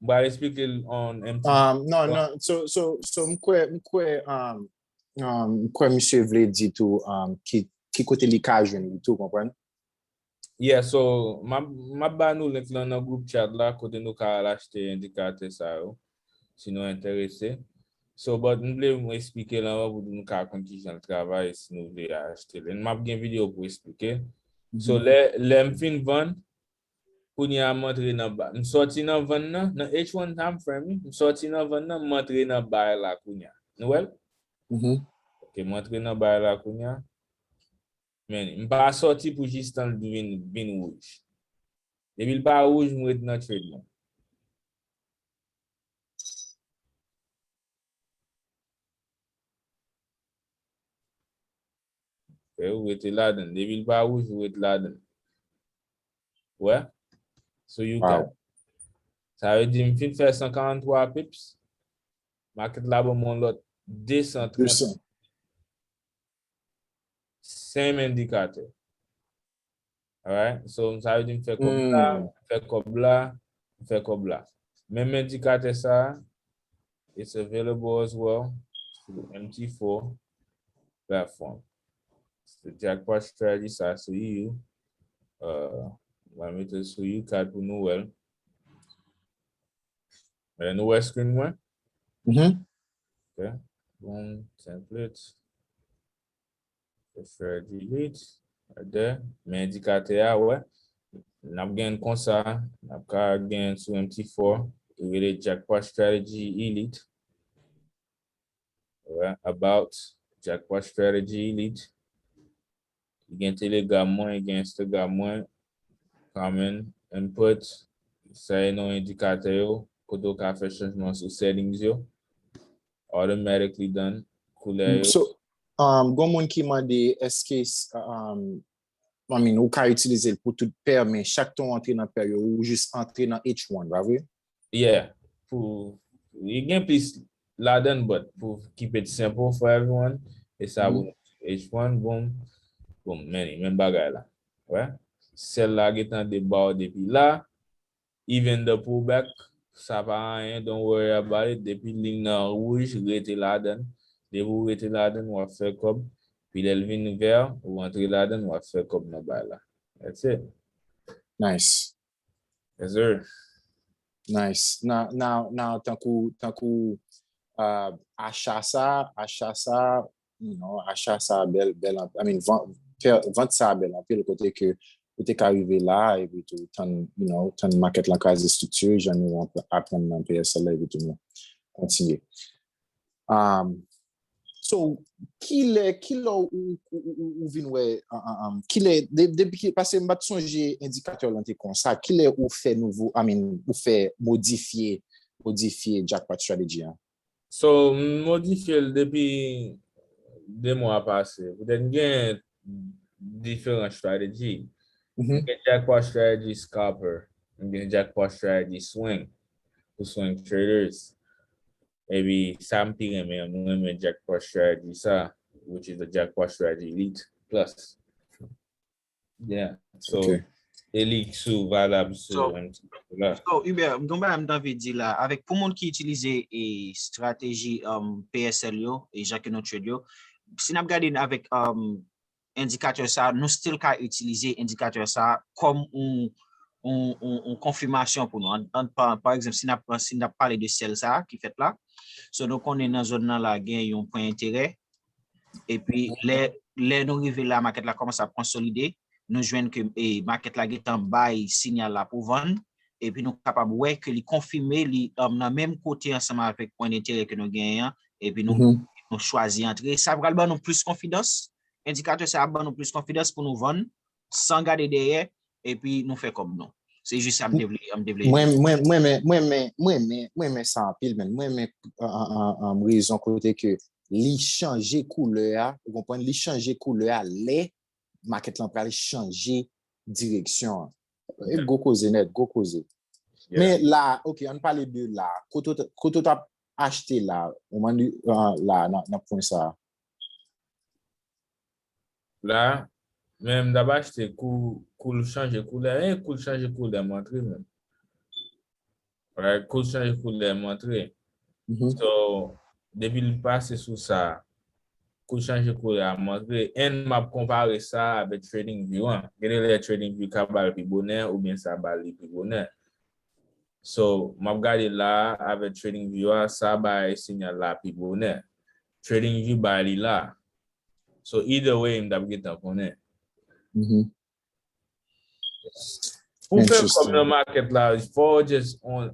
m pral eksplike l on M T. Um, non, non, so, so, so m kwè, m kwè, um, um, m kwè misye vle di tou um, ki, ki kote li ka jwenn li tou, konprann? Yeah, so, m ap, m ap ba nou link lan nan group chat la, kote nou ka al achte endikatè sa yo, si nou enterese. So, but m vle m eksplike l anvan pou nou ka konn kijan l travay, si nou vle achte l. And m ap gen videyo pou eksplike. So, lè, lè m fin vann, kounye a m antre nan bay. M sòti nan vann nan, nan H one time frame, wi. M sòti nan vann nan, m antre nan bay la kounye a. Nou wè l? Mhm. Ok, m antre nan bay la kounye a. Men, m pa sòti pou jistan l vin, vin wouj. Depi l pa wouj, m ret nan trade mwen. Ok, ou rete ladan. Depi l pa wouj, ou ret ladan. Wè? So you got. Sa vle di m fin fè san karanntwa pips. Market la ban m yon lòt de san trant. De san. Same endikatè. Alright? So, sa vle di m fè kòb la, m fè kòb la, m fè kòb la. Menm endikatè sa, it's available as well through M T four platform. The jackpot strategy sa sou you. Uh, mwen mete sou you card pou nou wè l. Men nou wè screen mwen? Mhm. Ok. Bon, template. Fè delete. Right there. Men endikatè a, wè. N ap gen konsa, n ap ka gen sou M T four, ki rele Jackpot Strategy Elite. Wè, about Jackpot Strategy Elite. Li gen Telegram mwen, li gen Instagram mwen. Common input. Sa e non endikatè yo. Kote w ka fè chanjman sou settings yo. Automatically done. Koulè yo. So, um, gon moun ki mande, èske, um, I mean, ou ka itilize l pou tout pè, men chak tan w antre nan pè yo, ou jis antre nan H one, pa vre? Yeah. Pou, li gen plis ladan, but pou keep it simple for everyone, e sa pou H one, boom, boom, men, menm bagay la. Wè? Sèl la gentan de ba w depi la, even the pullback, sa pa anyen, don't worry about it. Depi liy nan wouj, rete ladan. Depi w rete ladan, w ap fè kòb. Pi lè l vin vè, ou antre ladan, w ap fè kòb nan bay la. That's it. Nice. Yes, sir. Nice. Now, now, now, tankou, tankou uh, acha sa, acha sa, you know, acha sa bèl, bèl, I mean, vant, vant sa bèl anpil kote ke ou te ka rive la, epi tou, tann, you know, tann market lan kraze strikti, jan nou aprann nan P S L la, epi tou nou kontinye. Um, so, kilè, kilè ou, ou, ou, ou vin wè, um, kilè, depi, paske m pa t sonje endikatè lan te konsa, kilè ou fè nouvo, I mean, ou fè modifye, modifye jackpot strategy an? So, m modifye l depi de mwa pase. Poutèt m gen diferan strategy. M gen jackpot strategy scalper. M gen jackpot strategy swing. Pou swing traders. Epi sa m pi renmen, m renmen jackpot strategy sa, which is the jackpot strategy elite plus. Yeah. So, okay. Elite sou valab sou so, so Hubert, m gon bagay m t anvi di la, avèk pou moun ki itilize e strateji um, P S L yo e jan ke nou trade yo, si n ap gade avèk um, endikatè sa, nou still ka itilize endikatè sa kòm yon yon konfimasyon pou nou. An, an, pa, pa egzanp, si n ap si n ap pale de sèl sa ki fèt la, so nou konnen nan zòn nan la gen yon pwen enterè, epi lè lè nou rive la, makèt la kòmanse ap konsolide, nou jwenn ke e, makèt la gentan bay sinyal la pou vann, epi nou kapab wè ke li konfime li um, nan menm kote ansanm avèk pwen enterè ke nou genyen an, epi nou, nou chwazi antre. Sa pral ban nou plis konfidans, endikatè sa ap ban nou plis konfidans pou nou vann san gade dèyè, epi nou fè kòb nou. Se jis sa m te vle m te vle di. Mwen mwen mwen mwen mwen mwen mwen mwen mwen sa anpil, men mwen mwen rezon kote ke li chanje koulè a, ou konprann, li chanje koulè a lè makèt lan pral chanje direksyon an. E gwo koze nèt, gwo koze. Men la, ok, ann pale de la. Kote w t ap achte la, ou mande la nan pwen sa. La, men m t ap achte kou kou l chanje koulè, e kou l chanje koulè m antre menm. Right, kou l chanje koulè m antre. So, depi l pase sou sa, kou l chanje koulè a m antre, and m ap konpare sa avèk TradingView an. Gen de lè TradingView ka ba l pi bonè oubyen sa ba li pi bonè. So, m ap gade la avèk TradingView a, sa bay sinyal la pi bonè. TradingView bay li la. So, either way, m t ap gentan konnen. Pou fè kòb nan makèt la, fò w just on,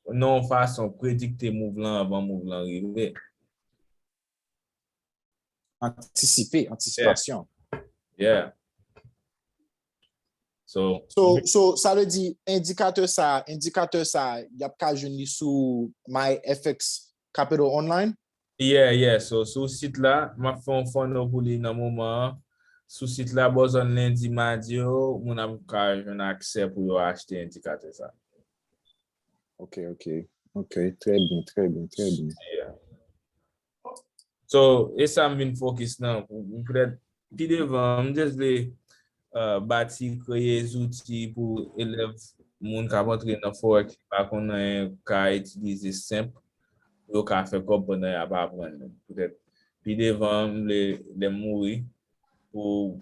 nan yon fason predikte move lan anvan move lan rive. Antisipe, antisipasyon. Yeah. So, so, so sa vle di endikatè sa, endikatè sa, y ap ka jwenn li sou MyFX Capital Online? Yeah, yeah. So, sou sit la, m ap fè yon funnel pou li nan moman an. Sou sit la, bò zòn lendi, madi yo, moun ap ka jwenn aksè pou yo achte endikatè sa. Ok, ok. Ok, trè byen, trè byen, trè byen. So, e sa m vin fokis nan. Poutèt, pi devan, m just vle uh, bati, kreye zouti pou elèv, moun k ap antre nan forex ki pa konn anyen ka itilize senp pou yo ka fè kòb pandan y ap aprann. Poutèt, pi devan, m vle, lè m mouri, pou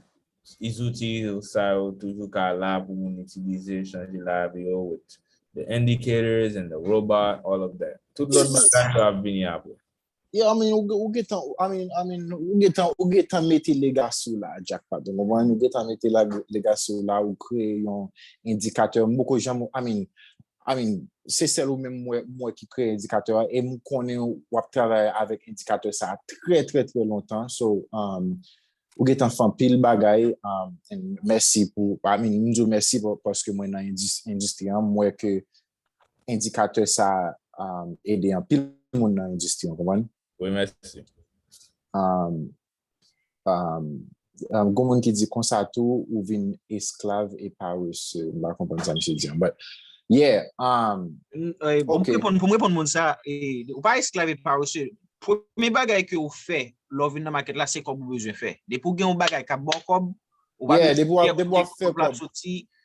zouti sa yo toujou ka la pou moun itilize, chanje lavi yo with the indicators and the robot, all of that. Tout lòt bagay yo ap vini apre. Yeah, I mean, ou gentan, I mean, I mean, ou gentan, ou gentan mete legacy w la, Jackpot. Ou konprann? Ou gentan mete legacy w la, ou kreye yon endikatè. M poko janm, I mean, I mean, se sèl ou menm m wè ki kreye endikatè a, e m konnen w ap travay avèk endikatè sa a trè, trè, trè lontan. So, um, ou gentan fè anpil bagay. Um, mèsi pou, I mean, m di w mèsi paske mwen nan endistri an, m wè ke endikatè sa a um, ede anpil moun nan endistri an, konprann? Wi, mèsi. Um, um, um, gon moun ki di konsa tou, ou vin esklav e parese. M pa konprann sa misye di an, but yeah. Um, pou m reponn, pou m reponn moun sa, e, ou pa esklav e parese. Premye bagay ke ou fè lè w vin nan makèt la, se kòb ou bezwen fè. Depi w gen yon bagay k ap ba w kòb, ou pa bezwen depi w ap fè kòb.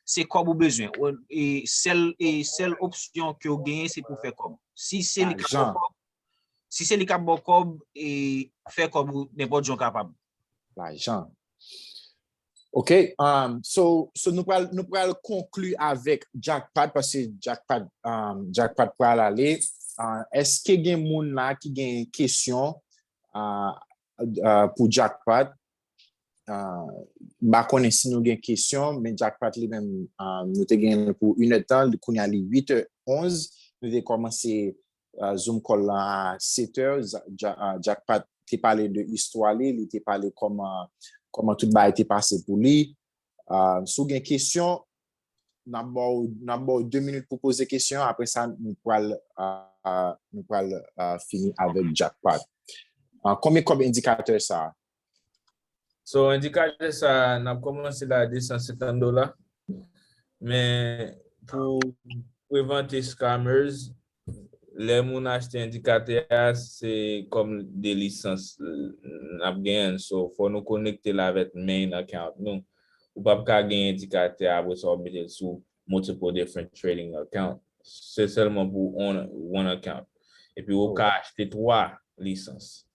Se kòb ou bezwen. E sèl, e sèl opsyon ke w genyen, se pou fè kòb. Si se li k ap ba w kòb, si se li k ap ba w kòb, e fè kòb ou nenpòt jan w kapab. Lajan. Ok, um, so, so nou pral, nou pral konkli avèk Jackpot, paske Jackpot, um, Jackpot pral ale. Uh, èske gen moun la ki gen kesyon uh, uh, pou Jackpot? Uh, m pa konnen si nou gen kesyon, men Jackpot li menm, uh, nou te gen pou inèdtan, kounye a li uit è onz, nou te kòmanse uh, Zoom call lan a sèt è. Jackpot te pale de istwa li, li te pale kòman, kòman tout bagay te pase pou li. Uh, si w gen kesyon, n ap ba w de minit pou poze kesyon. Apre sa, nou pral, uh, nou pral uh, fini avèk Jackpot. Uh, konbyen kòb endikatè sa a? So, endikatè sa a, n ap kòmanse la a de san senkant dola. Men, pou prevante scammers, lè moun achte endikatè a, se kòm de lisans n ap genyen. So, fò nou konekte l avèk main account nou. Ou p ap ka gen endikatè a, apre sa, w mete l sou multiple different trading account. Se sèlman pou one, one account. Epi, ou ka achte twa lisans.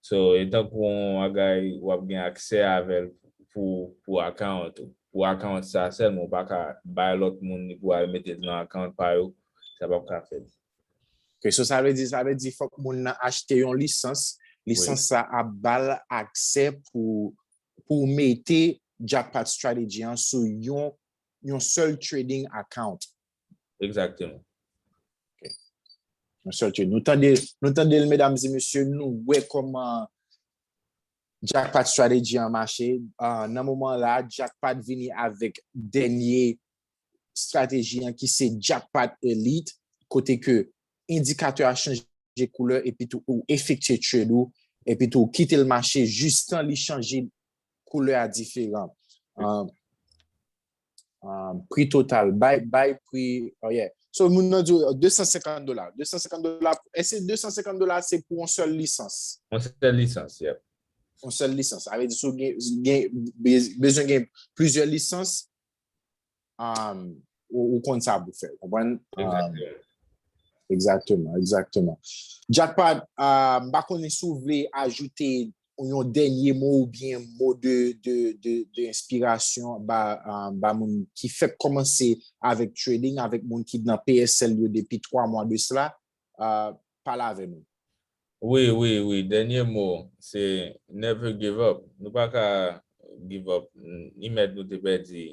So, e tankou yon bagay w ap gen aksè avè l pou, pou account ou. Pou account sa sèlman, ou pa ka bay lòt moun li pou al mete l nan account pa yo. Sa p ap ka fèt. Ok, so sa vle di, sa vle di fòk moun nan achte yon lisans. Lisans sa ap ba l aksè pou, pou mete Jackpot Strategy an sou yon, yon sèl trading account. Egzakteman. Ok. Yon sèl trading. Nou tande, nou tande l, medam e mesye, nou wè kòman Jackpot Strategy an mache. Uh, nan moman la, Jackpot vini avèk dènye strateji an ki se Jackpot Elite, kote ke endikatè a chanje koulè epi tou ou efektye trade ou, epi tou ou kite l mache jistan li chanje koulè a diferan. Uh, uh, pri total, bay, bay pri, oh yeah. So, moun nan di de san senkant dola. De san senkant dola, èske de san senkant dola se pou yon sèl lisans? Yon sèl lisans, yeah. Yon sèl lisans. Sa vle di si w gen, gen, bezwen gen plizyè lisans, um, ou, ou konn sa pou fè. Konprann? Um, egzakteman, egzakteman. Jackpot, uh, m pa konnen si w vle ajoute yon dènye mo oubyen mo de, de, de, de enspirasyon ba, uh, ba moun ki fèk kòmanse avèk trading, avèk moun ki nan P S L yo depi twa mwa de sela, uh, pale avè nou. Wi, wi, wi. Dènye mo, se never give up. Nou pa ka give up. Imèt nou te pèdi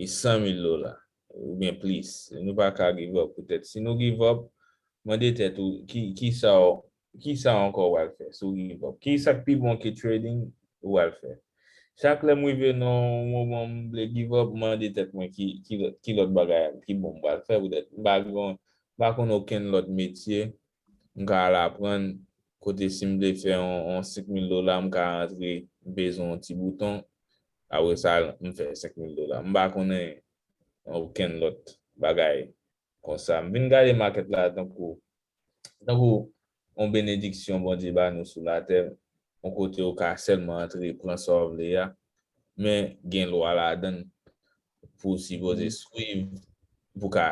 san mil dola oubyen plis. Nou pa ka give up poutèt. Si nou give up, mande tèt ou, ki, ki sa w, ki sa ankò w pral fè si w give up? Ki sa k pi bon ke trading ou pral fè? Chak lè m rive nan yon moman m vle give up, m mande tèt mwen ki, ki, ki lòt bagay ki bon m pral fè poutèt m pa gen, m pa konn okenn lòt metye m ka al aprann kote si m vle fè yon, yon senk mil dola, m ka antre, m peze yon ti bouton, apre sa, m fè senk mil dola. M pa konnen okenn lòt bagay konsa. M vin gade makèt la tankou, tankou yon benediksyon Bondye ba nou sou latè, yon kote ou ka sèlman antre, pran sa w vle a, men gen lwa ladan l pou w sipoze swiv, pou w ka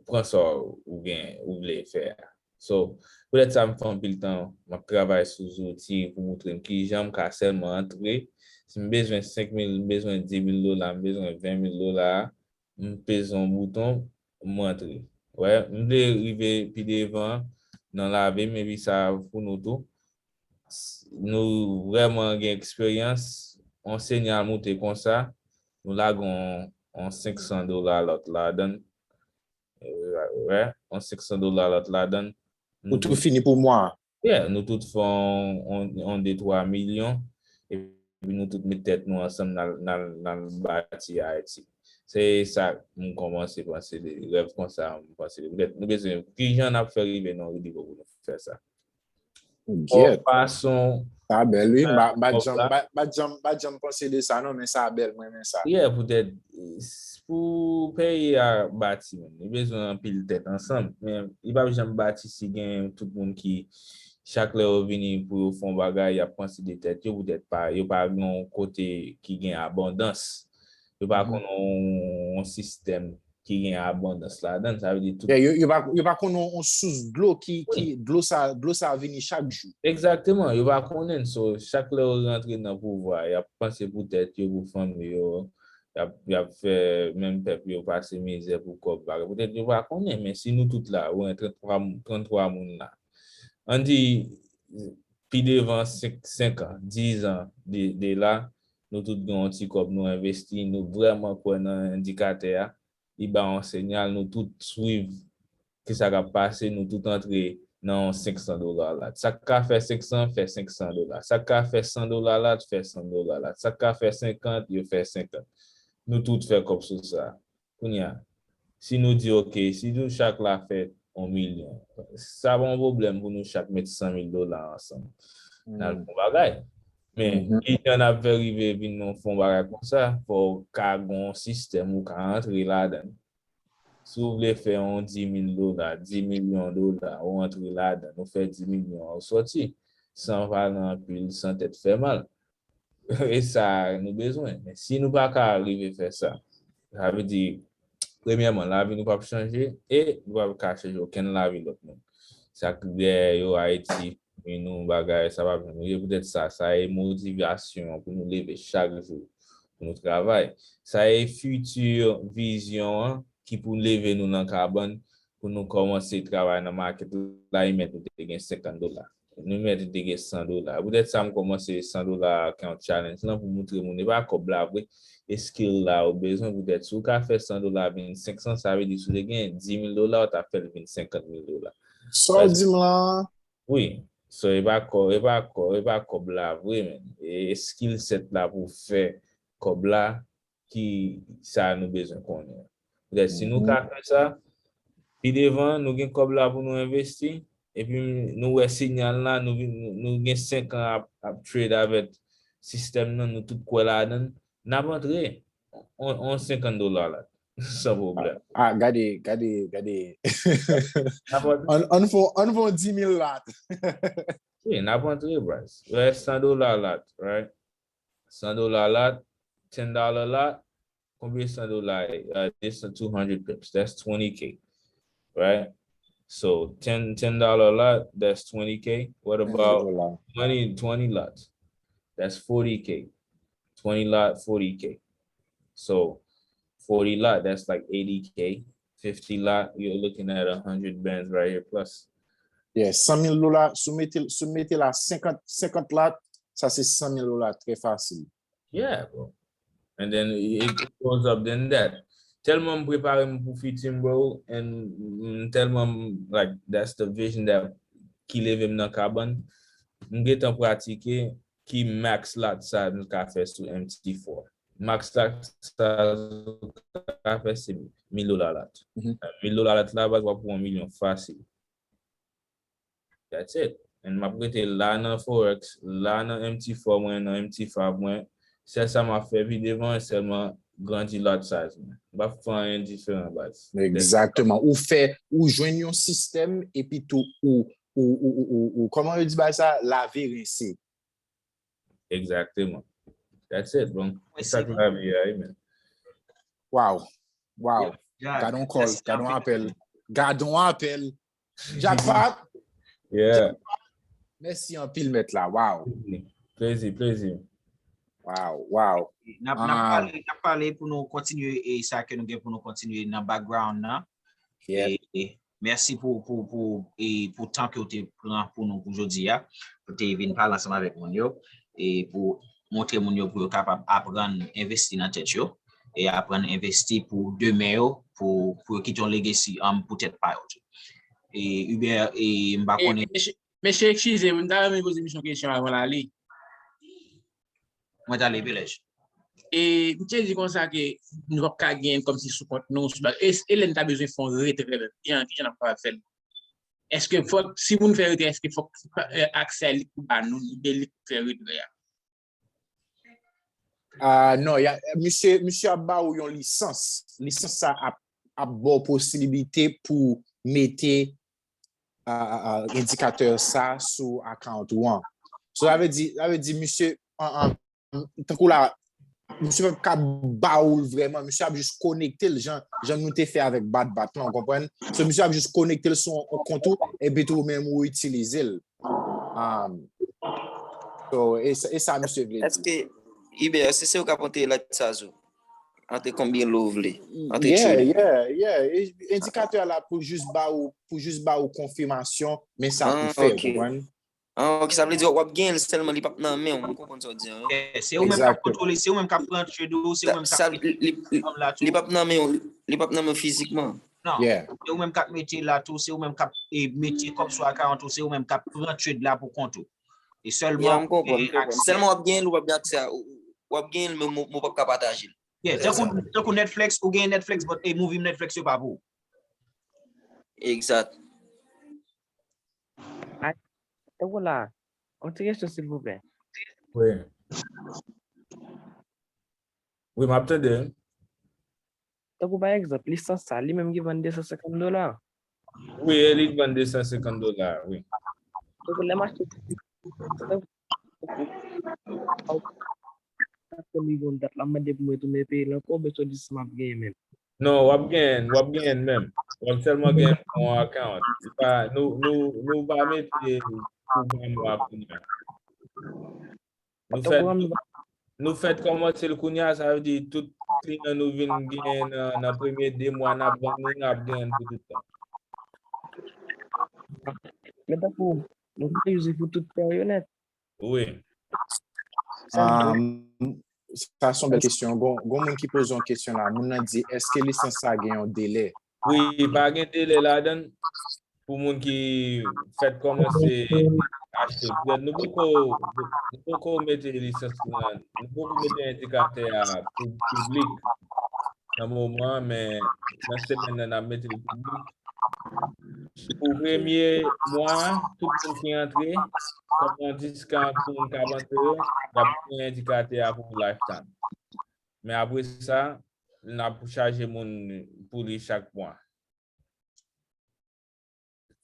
pran sa w gen, ou vle fè a. So, poutèt sa, m fè anpil tan, m ap travay sou zouti pou montre m kijan m ka sèlman antre. Si m bezwen senk mil, m bezwen dis mil dola, m bezwen ven mil dola, m peze yon bouton, m rantre. Wè, m vle rive pi devan nan lavi m, epi sa pou nou tou. S-, nou vrèman gen eksperyans, yon senyal moute konsa, nou lage yon, yon senk san dola lòt ladan l. Wè, yon senk san dola lòt ladan l. Ou tou fini pou mwa. Yeah, nou tout fè yon, yon, yon de twa milyon, epi nou tout met tèt nou ansanm, n al, n al, n al bati Ayiti. Se sa m kòmanse panse de, rèv konsa m panse de. Poutèt nou bezwen, kijan n ap fè rive nan yon nivo pou nou fè sa? Yon fason. Sa bèl, wi. M pa, m pa janm, m pa, m pa janm, m pa janm panse de sa, non, men sa bèl, mwen renmen sa. Yeah, poutèt, s-, pou peyi a bati, menm, li bezwen anpil tèt ansanm. Men li p ap janm bati si gen tout moun ki, chak lè yo vini pou yo fè yon bagay, y ap panse de tèt yo, poutèt pa, yo pa gen yon kote ki gen abondans. Yo pa konn yon, yon sistèm ki gen abondans ladan l. Sa vle di tout Yeah, yo, yo pa, yo pa konnen yon sous dlo ki, ki dlo sa, dlo sa vini chak jou. Egzakteman, yo pa konnen. So, chak lè yo rantre nan pouvwa, y ap panse pou tèt yo, pou fanmi yo, y ap, y ap fè menm pèp yo pase mizè pou kòb bagay. Poutèt yo pa konnen, men si nou tout la, ou wè trant twa, trant twa moun la. Ann di, pi devan senk, senk an, diz an de, de la, nou tout gen yon ti kòb nou envesti, nou vrèman kwè nan endikatè a, li ba yon siyal, nou tout swiv ki sa k ap pase, nou tout antre nan yon senk san dola lat. Sa k ka fè senk san, fè senk san dola. Sa k ka fè san dola lat, fè san dola lat. Sa k ka fè senkant, yo fè senkant. Nou tout fè kòb sou sa. Kounye a, si nou di, oke, si nou chak la fè yon milyon, sa pa yon pwoblèm pou nou chak met san mil dola ansanm. N al fè yon bagay. Men, kijan n ap fè rive vin nan fè yon bagay konsa, fò w ka gen yon sistèm ou ka antre ladan l. Si w vle fè yon dis mil dola, dis milyon dola, ou antre ladan l, ou fè dis milyon an, ou sòti. San pale anpil, san tèt fè mal. E sa nou bezwen. Men si nou pa ka rive fè sa, sa vle di, premyèman, lavi nou p ap chanje e nou p ap ka chanje okenn lavi lòt moun. Sa k dèyè yo, Ayiti, men nou bagay, sa p ap janm rive. Poutèt sa, sa e motivasyon an pou nou leve chak jou, pou nou travay. Sa e fiti vizyon an ki pou leve nou nan kabann, pou nou kòmanse travay nan makèt la, e mèt nou te gen senkant dola. Nou mèt te gen san dola. Poutèt sa m kòmanse san dola account challenge lan pou moutre moun e pa kòb la vre, e skill la ou bezwen. Poutèt si w ka fè san dola vin senk san, sa vle di si w te gen dis mil dola, ou t ap fè l vin senkant mil dola. Sa w di m lan? Wi. So, e pa kòb, e pa kòb, e pa kòb la vre, men. E skill set la pou fè kòb la ki sa nou bezwen konnen. Poutèt si nou ka fè sa, pi devan, nou gen kòb la pou nou envesti, epi nou wè siyal la, nou, nou, nou gen senk an ap, ap trade avèk sistèm nan, nou tout kwè ladan l, n ap antre on, on senkant dola la, san pwoblèm. Ah, gade, gade, gade. N ap antre. Ann, ann fè, ann fè dis mil lat. Wi, n ap antre, Bryce. Wè, san dola lat, right? San dola lat, ten dollar lat, konbyen san dola ye? Uh, this is two hundred pips. That's twenty K, right? So ten, ten dollar lot, that's twenty K. What about twenty, twenty lot? That's forty K. Twenty lot, forty K. So forty lot, that's like eighty K. Fifty lot, you're looking at a hundred bands right here plus. Yeah, san mil dola, si w mete, si w mete la senkant, senkant lat, sa se san mil dola, trè fasil. Yeah, bro. And then it goes up than that. Tèlman m prepare m pou fiti m, bro, and m tèlman m, like, that's the vision that ki leve m nan kabann. M gentan pratike ki max lot size m ka fè sou M T four. Max lot size m ka fè se mil dola lot. Mil dola lot la, baz, w ap pran yon milyon fasil. That's it. And m ap rete la nan Forex, la nan M T four mwen, nan M T five mwen. Sèl sa m ap fè pi devan, sèlman grandi lot size mwen. M p ap fè anyen diferan, baz. Egzakteman. Ou fè, ou jwenn yon sistèm, epi tou, ou, ou, ou, ou, ou, ou, kòman yo di bagay sa? Lave, rense. Egzakteman. That's it, bro. E sa k lavi a, wi, man. Wow. Wow. Gad on call, gad on apèl. Gad on apèl. Jackpot. Yeah. Mèsi anpil, mèt la. Wow. Plezi, plezi. Wow, wow. N ap, n ap pale, n ap pale pou nou kontinye e sa ke nou gen pou nou kontinye nan background nan. E, e mèsi pou, pou, pou, e pou tan ke w te pran pou nou pou jodi a, pou te vin pale ansanm avèk moun yo, e pou montre moun yo pou yo kapab aprann envesti nan tèt yo, e aprann envesti pou demen yo, pou, pou yo kite yon legacy, um, pou tèt pa yo tou. E Hubert, e m pa konnen. Mesye, eskize m, m ta renmen poze misye yon kesyon avan l ale. Mwen t ale, Belèj. E misye di konsa ke nou p ap ka gen kòmsi sou kont nou, sou baz. E, e lè n ta bezwen fè yon retrè, kijan, kijan n ap kapab fè l? Èske fòk, si moun fè retrè, èske fòk, eh, aksè a li pou ba nou, li, li pou fè retrè a? Ah, non, y a, misye, misye ap ba ou yon lisans. Lisans sa ap, ap ba w posiblite pou mete, ah, ah, ah, endikatè sa sou account ou an. So, sa vle di, sa vle di, misye, an, an, tankou la, Misye p ap ka ba ou l vrèman, misye ap jis konekte l jan, jan nou te fè avèk bat bat lan, ou konprann? So, misye ap jis konekte l sou yon kont ou, epi tou ou menm ou itilize l. Um, so, e sa, e sa misye vle di. Èske, Iber, èske se ou k ap antre light sa zo? Antre konbyen lo ou vle? Antre yeah, trading? Yeah, yeah. E, endikatè a la pou jis ba ou, pou jis ba ou konfimasyon, men sa pou fè, ou konprann? Ah, ok, sa vle di w ap genyen l sèlman, li p ap nan men w, m konprann sa w di an, wi. Yeah, se ou menm k ap kontwole, se ou menm k ap pran trade ou, se ou menm k ap mete li, li, li, li p ap nan men w, li, li p ap nan men w fizikman. Non, se ou menm k ap mete la tou, se ou menm k ap, e, mete kòb sou account ou, se ou menm k ap pran trade la pou kont ou. E sèlman, yeah, m konprann, m konprann. Sèlman w ap genyen l, ou p ap gen aksè a, ou, ou, w ap genyen l, men w p ap ka pataje l. Yeah, tankou, tankou Netflix, ou genyen Netflix, but, e, movie Netflix yo pa pou ou. Egzat. Tankou la, yon ti kesyon, silvouplè. Wi. Wi, m ap tande. Tankou pa egzanp, lisans sa, li menm ki vann de san senkant dola. Wi, e li vann de san senkant dola, wi. Tankou lè m achte, tankou, tankou li gon dat la, m mande pou mwen tounen peye l ankò, oubyen se yon lisans m ap genyen menm? Non, w ap genyen, w ap genyen menm. W ap sèlman genyen pou yon account. Se pa, nou, nou, nou pa mete pou granmwa kounye a. Nou fèt, nou fèt kòmanse l kounye a, sa vle di tout kliyan nou vin genyen nan, nan premye de mwa n ap vann li, n ap genyen l pou tout tan. Men tankou, nou ka use pou tout pè yo nèt. Wi. Sa m Um, sa se yon bèl kesyon. Gon, gon moun ki poze yon kesyon la. Moun nan di, èske lisans sa gen yon delè? Wi, pa gen delè ladan l pou moun ki fèt kòmanse achte. Petèt nou poko, nou poko mete lisans lan, nou poko mete endikatè a pou piblik nan moman an, men nan semèn nan, n ap mete l piblik. Pou premye mwa a, tout moun ki antre, kòm yon discount pou moun k ap antre yo, y ap gen endikatè a pou lifetime. Men apre sa, n ap chaje moun pou li chak mwa.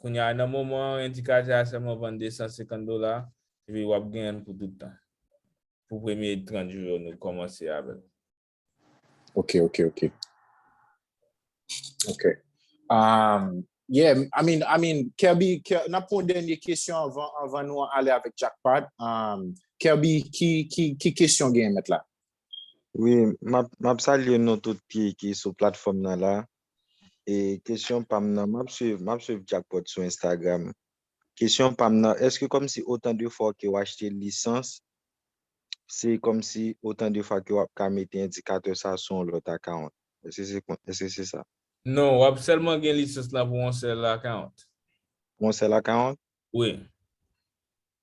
Kounye a, nan moman an, endikatè a sèlman vann de san senkant dola, epi w ap genyen l pou tout tan. Pou premye trant jou yo, nou kòmanse avè l. Ok, ok, ok. Ok. Um, yeah, I mean, I mean, Kirby, Kir- n ap pran yon dènye kesyon anvan, anvan nou ale avèk Jackpot. Um, Kirby, ki, ki, ki kesyon gen mèt la? Wi, m ap, m ap salye nou tout ki, ki sou platfòm nan la. E kesyon pa m nan, m ap swiv, m ap swiv Jackpot sou Instagram. Kesyon pa m nan, èske kòmsi otan de fwa ke w achte lisans, se kòmsi otan de fwa ke w ap ka mete endikatè sa sou yon lòt account? Èske se kon- èske se sa? Non, w ap sèlman gen lisans la pou yon sèl account. Pou yon sèl account? Wi.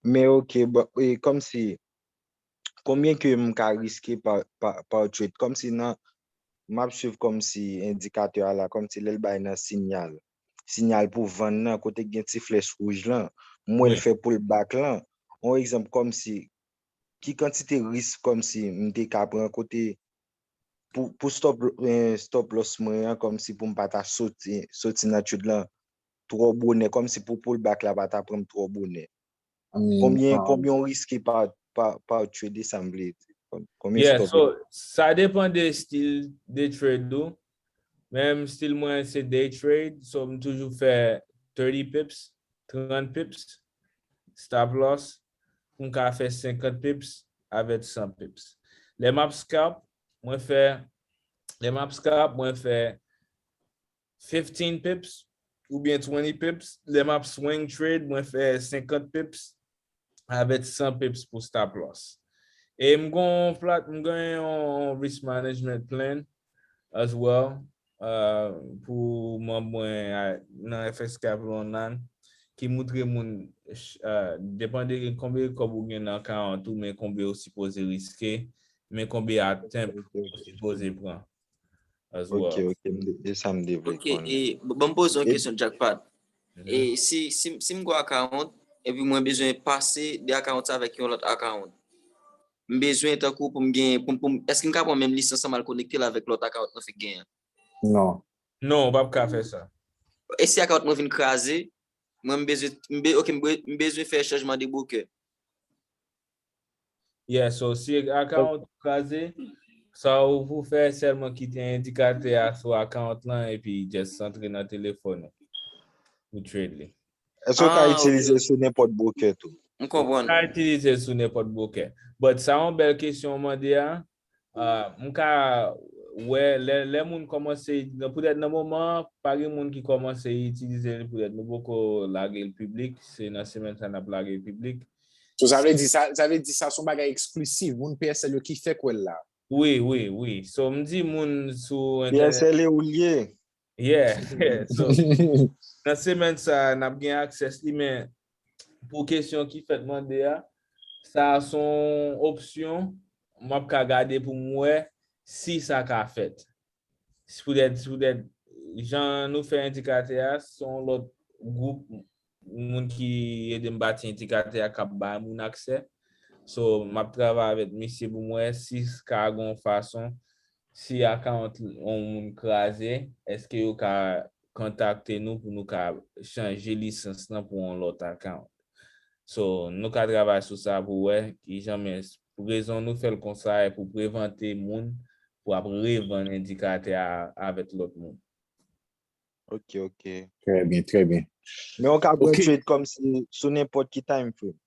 Men ok, bon, e kòmsi, konbyen ke m ka riske pa, pa, pa trade? Kòmsi nan, m ap swiv kòmsi endikatè a la, kòmsi lè l bay nan siyal. Siyal pou vann nan, kote k gen ti flèch wouj lan. M wè l fè pullback lan. Yon egzanp, kòmsi, ki kantite risk kòmsi m te ka pran kote pou, pou stop, eh, stop loss mwen an, kòmsi pou m pa ta soti, soti nan trade lan twò bonè, kòmsi pou pullback la pa ta pran m twò bonè. Konbyen, konbyen w riske pa, pa, pa trade, sa m vle di. Konbyen stop loss? Yeah, so, sa depann de stil de trade ou. Men stil mwen se day trade, so m toujou fè thirty pips, trant pips, stop loss, pou m ka fè senkant pips avèk san pips. Lè m ap scalp, mwen fè, lè m ap scalp, mwen fè fifteen pips oubyen twenty pips. Lè m ap swing trade, mwen fè senkant pips avèk san pips pou stop loss. E m gon plat, m gen yon risk management plan as well, uh, pou manm mwen a, nan F X Capital Online, ki moutre moun, uh, depann de konbyen kòb ou gen nan account ou, men konbyen ou sipoze riske, men konbyen attempt ou sipoze pran. Ok, ok, m de- e sa m te vle konnen. Ok, e, b- ban m poze yon kesyon, Jackpot. E si, si, si m gon account, epi mwen bezwen pase de account sa avèk yon lòt account, m bezwen tankou pou m gen, pou, m- pou, m- èske m ka pran menm lisans an m al konekte l avèk lòt account mwen fèk genyen an? Non. Non, w p ap ka fè sa. E si account mwen vin kraze, mwen m bezwen, m be- ok, m be- m bezwen fè chanjman de broker. Yeah, so si account ou kraze, Sa ou pou fè sèlman kite endikatè a sou account lan epi just antre nan telefòn ou pou trade li. Èske w ka Ah, itilize sou nenpòt broker tou? M konprann. Ka itilize sou nenpòt broker. But sa yon bèl kesyon w mande a. Ah, m ka wè lè, lè moun kòmanse, nan- poutèt nan moman an, pa gen moun ki kòmanse itilize li poutèt nou poko lage l piblik, se nan semèn sa n ap lage l piblik. So, sa vle di sa, sa vle di sa se yon bagay eksklisif, moun P S L yo ki fèk wè l la. Wi, wi, wi. So, m di moun sou entènèt. P S L ou l ye. Yeah, yeah. So, nan semèn sa, n ap gen access li, men pou kesyon ki fèt mande a, sa a se yon opsyon, m ap ka gade pou m wè si sa ka fèt. Si poutèt, si poutèt, jan nou fè endikatè a, se yon lòt gwoup moun ki ede m bati endikatè a k ap bay moun aksè. So, m ap travay avèk misye pou m wè si s ka gen yon fason, si account yon moun kraze, èske yo ka kontakte nou pou nou ka chanje lisans lan pou yon lòt account. So, nou ka travay sou sa pou wè kijan, men rezon nou fè l konsa e pou prevante moun pou ap revann endikatè a avèk lòt moun. Ok, ok. Trè byen, trè byen. Men w ka pran Ok. trade kòmsi sou nenpòt ki time frame.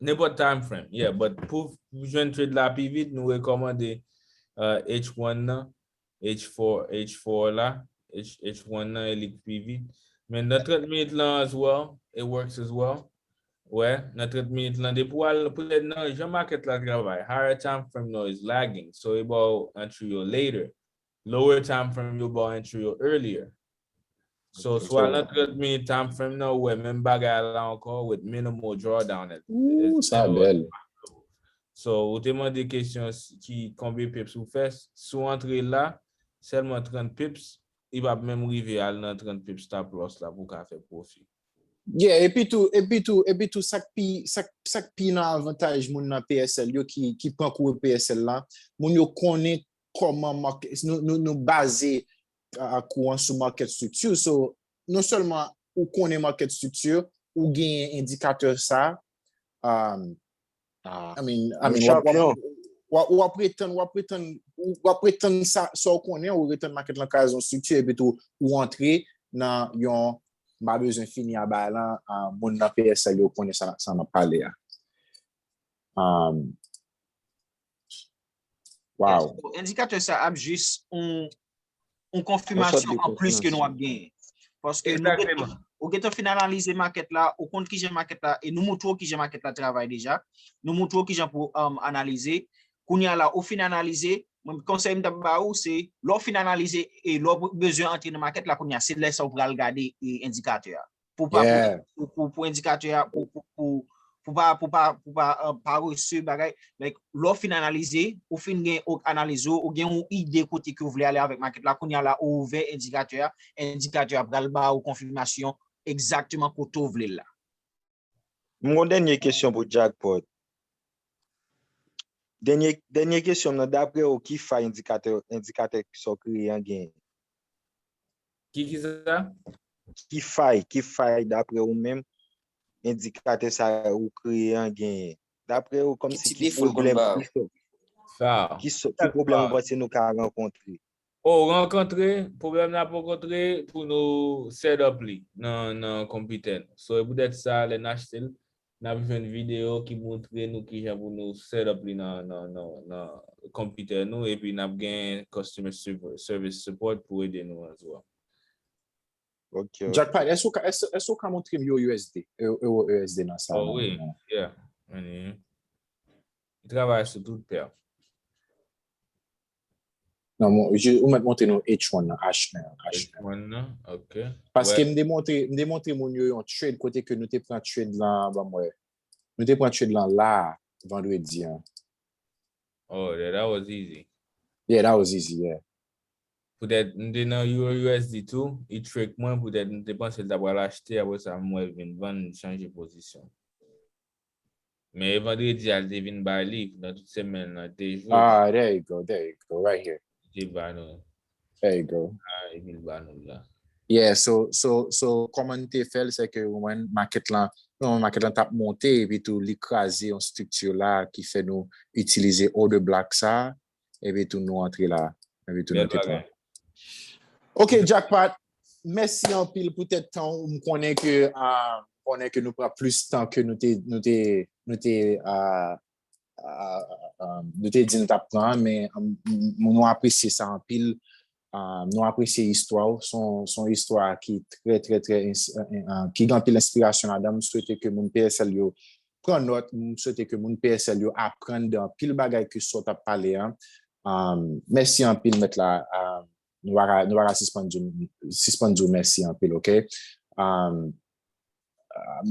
Nenpòt time frame, yeah, but pou pou jwenn trade la pi vit, nou rekòmande uh, H one nan, H four, H four la, H, H one nan e li k pi vit. Men nan trant minit lan as well, it works as well. Wè, nan trant minit lan, depi w al poutèt nan jan market la travay, higher time frame nou is lagging, so e ba w entry yo later. Lower time frame yo ba w entry yo earlier. So, Ok, swa so- nan trant minit time frame nan, ou wè menm bagay la ankò with minimal drawdown. Ooh, sa bèl. So, ou te mande kesyon s- ki konbyen pips ou fè, si w antre la, sèlman trant pips, li p ap menm rive al nan trant pips stop loss la pou w ka fè pwofi. Yeah, epi tou, epi tou, epi tou, sa k pi, sa k- sa k pi nan avantaj moun nan P S L yo ki, ki pran kou P S L la, moun yo konnen kòman market, nou, nou, nou baze a, kou an sou market structure. So, non sèlman ou konnen market structure, ou genyen endikatè sa, um, Ah. I mean, I Nou mean, w ap- w ap- chanpyon. w ap- w ap retann, w ap retann, w ap retann sa, sa w konnen, ou retann market lan kraze yon structure, epi tou ou antre nan yon, m pa bezwen fini a bay lan, ah, moun nan P S L yo konnen sa, sa n ap pale a. Um, wow. Endikatè sa ap jis yon, yon konfimasyon an plis ke nou ap genyen. Paske nou gentan, ou gentan fin analize market la, ou konn kijan market la, e nou moutre w kijan market la travay deja. Nou moutre w kijan pou um, analize. Kounye a la, ou fin analize, mwen konsèy m t ap ba ou, se lè w fin analize e lè w bezwen antre nan market la, kounye a, se lè sa ou pral gade e endikatè a. Pou pa pou, pou, pou, pou endikatè a, pou, pou, pou, pou pa, pou pa, pou pa uh, parese bagay. Like, lè w fin analize, ou fin gen ou analize, ou gen yon ide kote ke w vle ale avèk market la, kounye a la, ou ouvè endikatè a, endikatè a pral ba ou konfimasyon egzakteman kote w vle l la. M gon dènye kesyon pou Jackpot. Dènye, dènye kesyon nan, daprè ou, ki fay endikatè, endikatè sa w kreye an genyen? Ki ki sa? Ki fay, ki fay daprè ou menm, endikatè sa ou kreye an genyen? Daprè ou, kòmsi ki pwoblèm, ki, ki pwoblèm ou panse nou ka rankontre? O, rankontre, pwoblèm n ap rankontre pou nou set up li nan, nan konpitè nou. So, e poutèt sa, lè n achte l, n ap jwenn videyo ki moutre nou kijan pou nou set up li nan, nan, nan, nan konpitè nou, epi n ap gen customer service support pou ede nou as well. Ok. Jackpot, èske w ka, èske, èske w ka montre m yo U S D, euro U S D nan sa? Oh, wi, yeah. Li travay sou tout pè. Non, ou mèt montre nou H one nan, H one nan. H one nan, ok. Paske m te montre, m te montre moun yo yon trade kote ke nou te pran trade lan, ban m wè. Nou te pran trade lan la, vandredi an. Oh, that, that was easy. Yeah, that was easy, yeah. Poutèt m te nan euro U S D tou, li trick mwen, poutèt m te panse l ta pral achte, apre sa m wè l vin vann, m chanje pozisyon. Men e vandredi a l te vin bay li, nan tout semèn nan, de jou. Ah, there you go, there you go, right here. Li te ba nou. There you go. Ah, epi l ba nou la. Yeah, so, so, so, kòman n te fè l, se ke mwen, market lan, non, market lan t ap monte, epi tou li kraze yon structure la ki fè nou itilize order block sa, epi tou nou antre la, epi tou nou te pran. Ok, Jackpot, mèsi anpil poutèt tan ou. M konnen ke, ah, m konnen ke nou pran plis tan ke nou te, nou te, nou te, ah, ah, ah, nou te di n t ap pran, men, ah, m- m- nou apresye sa anpil. Ah, nou apresye istwa w. Se yon se yon istwa ki trè, trè, trè, ins- eh, eh, ah, ki gen anpil enspirasyon ladan. M swete ke moun P S L yo pran nòt. M swete ke moun P S L yo aprann de anpil bagay ke sa w t ap pale an. Ah, mèsi anpil, mèt la. Ah, nou pa ka, nou pa ka sispann di w, sispann di w mèsi anpil, ok? Ah, ah,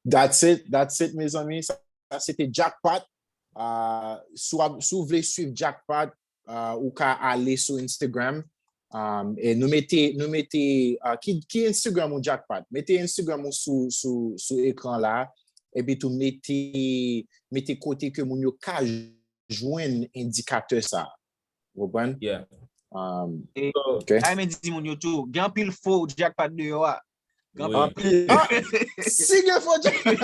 that's it, that's it, mezanmi. Sa, sa se te Jackpot. Ah, si w ap- si w vle swiv Jackpot, ah, ou ka ale sou Instagram. Ah, e nou mete, nou mete, ah, ki, ki Instagram ou, Jackpot? Mete Instagram ou sou, sou, sou ekran la. Epi tou mete, mete kote ke moun yo ka jwenn endikatè sa. Ou konprann? Yeah. Um, E ok. Ay men di moun yo tou, gen anpil fo Jackpot deyò a. Gen Oui. anpil Ah, si gen fo Jackpot.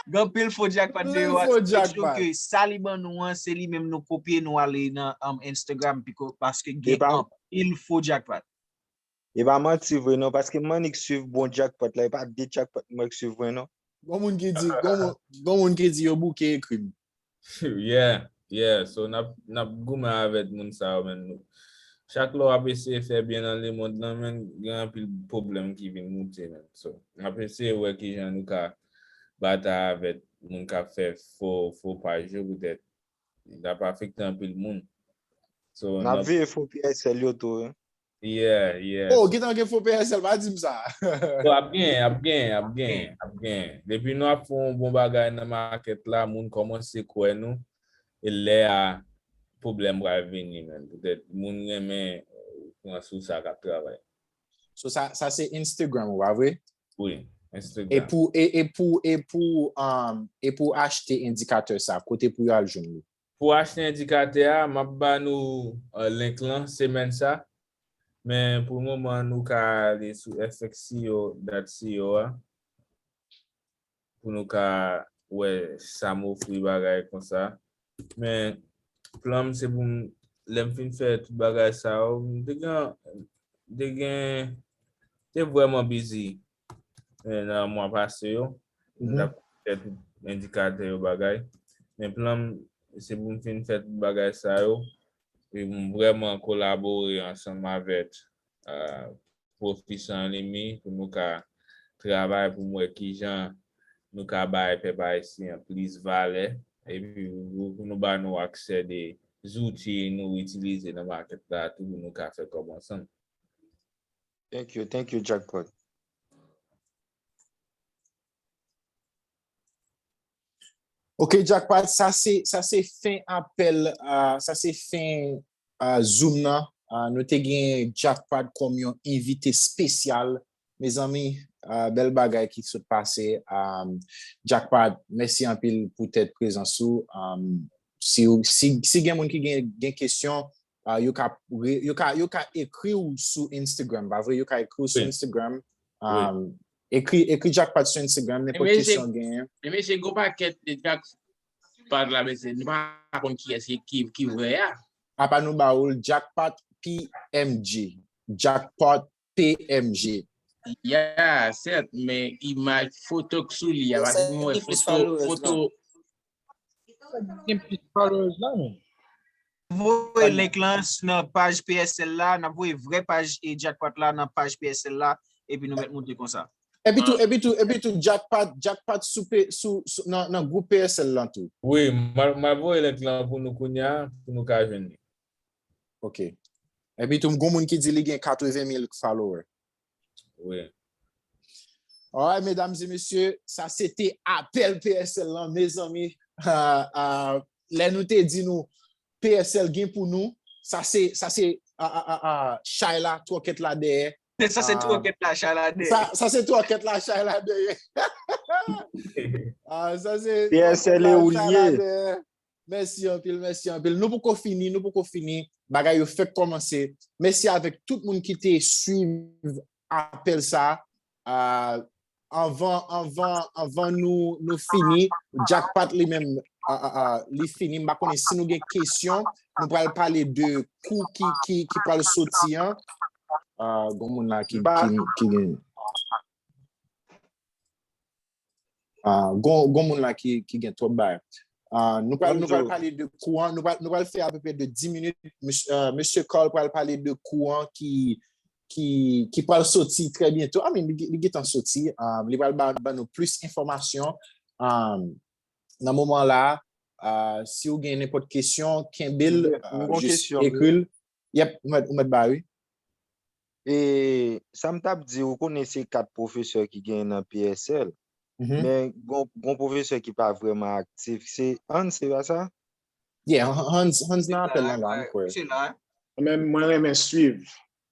Gen anpil fo Jackpot Anpil deyò a. fo Make sure Jackpot. Ke sa li ban nou an, se li menm nou kopye, nou ale nan um, Instagram, piko, paske E gen pa, anpil fo Jackpot. e pa manti vre non, paske m annik swiv bon Jackpot la, e pa de Jackpot mwen k swiv vre non. Gon moun ki di, gon moun, gon moun ki di yo bouke ekri m. Yeah, yeah. So n ap, n ap goumen avèk moun sa yo, men nou. Chak lè w ap eseye fè byen nan lemonn nan, men gen anpil pwoblèm ki vin moute, men. So, n ap eseye wè kijan nou ka batay avèk moun k ap fè fo, fo paj yo, poutèt l ap afekte anpil moun. So, N ap veye fo P S L yo tou, wi. Yeah, yeah. Oh, gentan gen fo P S L, pa di m sa. So, ap gen, ap gen, ap gen, ap gen. Depi nou ap fè yon bon bagay nan makèt la, moun kòmanse kwè nou, e lè a, pwoblèm pral vini, men. Poutèt moun renmen pran sou sa k ap travay. So, sa, sa se Instagram, ou pa vre? Wi, E Instagram. pou, e, e pou, e pou, um, e pou achte endikatè sa, kote pou yo al jwenn li? Pou achte endikatè a, m ap ba nou uh, link lan semèn sa. Men pou moman, nou ka ale sou F X C O dot C O a. Pou nou ka wè sa m ofri bagay konsa. Men plan m se pou m, lè m fin fè tout bagay sa yo, m te gen, te gen, te vrèman busy eh, nan mwa pase yo. M t ap fè tout endikatè yo bagay. Men plan m, se pou m fin fè tout bagay sa yo. E pou m vrèman kolabore ansanm avèk uh, Profi San Limi pou nou ka travay pou m wè kijan nou ka bay pèp ayisyen an plis valè. Epi pou, pou nou ba nou aksè de zouti nou itilize nan makèt la tou pou nou ka fè kòb ansanm. Thank you, thank you, Jackpot. Ok, Jackpot, sa se, sa se fen apèl, uh, sa se fen uh, Zoom nan. Uh, nou te gen Jackpot kòm yon envite espesyal. Mezanmi, uh, bèl bagay ki sot pase. Um, Jackpot, mèsi anpil poutèt prezans ou. Um, si, si, si gen moun ki gen, gen kesyon, uh, yo ka, yo ka, yo ka ekri w sou Instagram, pa vre? Yo ka ekri w sou Instagram. Um, ekri, ekri Jackpot sou Instagram, nenpòt kesyon gen. Men mesye, gon pakèt de Jackpot la, mesye, nou pa konn kiyès ki, ki, ki vrè a. Apa nou ba ou l, Jackpot P M G. Jackpot P M G. Ya, sèt, men imaj foto k sou li a, paske nou wè foto, foto. Gen plis followers la, men. Voye link lan nan paj P S L la, n ap voye vrè paj e Jackpot la nan paj P S L la, epi nou mèt moute konsa. Epi tou, epi tou, epi tou, Jackpot, Jackpot sou, sou, sou nan, nan gwoup P S L lan tou. Wi, m al voye link lan pou nou kounye a, pou nou ka jwenn li. Ok. Epi tou, gon moun ki di li gen katreven mil follower. Wi. Alright, medam e mesye, sa se te apèl P S L lan, mezanmi. Uh, uh, lè nou te di nou P S L gen pou nou, sa se, sa se uh, uh, uh, uh, chay la, twòkèt la dèyè. Sa se twòkèt la, chay la dèyè. Sa, sa se twòkèt la, chay la dèyè. Ah, sa se P S L e ou l ye. Mèsi anpil, mèsi anpil. Nou poko fini, nou poko fini. Bagay yo fèk kòmanse. Mèsi avèk tout moun ki te swiv apèl sa. Ah, anvan, anvan, anvan nou, nou fini, Jackpot li menm, a, a, a, li fini. M pa konnen si nou gen kesyon. Nou pral pale de kou ki, ki, ki pral soti an. Ah, gon moun la ki, ki, ki gen. Ah, gon, gon moun la ki, ki gen twòp bagay. Ah, nou pral, nou pral pale de kou an, nou pral, nou pral fè apeprè de dis minit. Mesye, ah, mesye Carl pral pale de kou an ki, ki, ki pral soti trè byento. I mean, li, li gentan soti. Ah, li pral ba, ba nou plis enfòmasyon. Ah, nan moman la, ah, si w gen nenpòt kesyon, kenbe l, ah, jis ekri l. Yep, ou mèt, ou mèt ba wi. E sa m t ap di, ou konnen se kat pwofesè ki genyen nan P S L. Men gon, gon pwofesè ki pa vrèman aktif. Se Hans, se pa sa? Yeah, Hans, Hans nan apèl lan la, m kwè. Men mwen renmen swiv.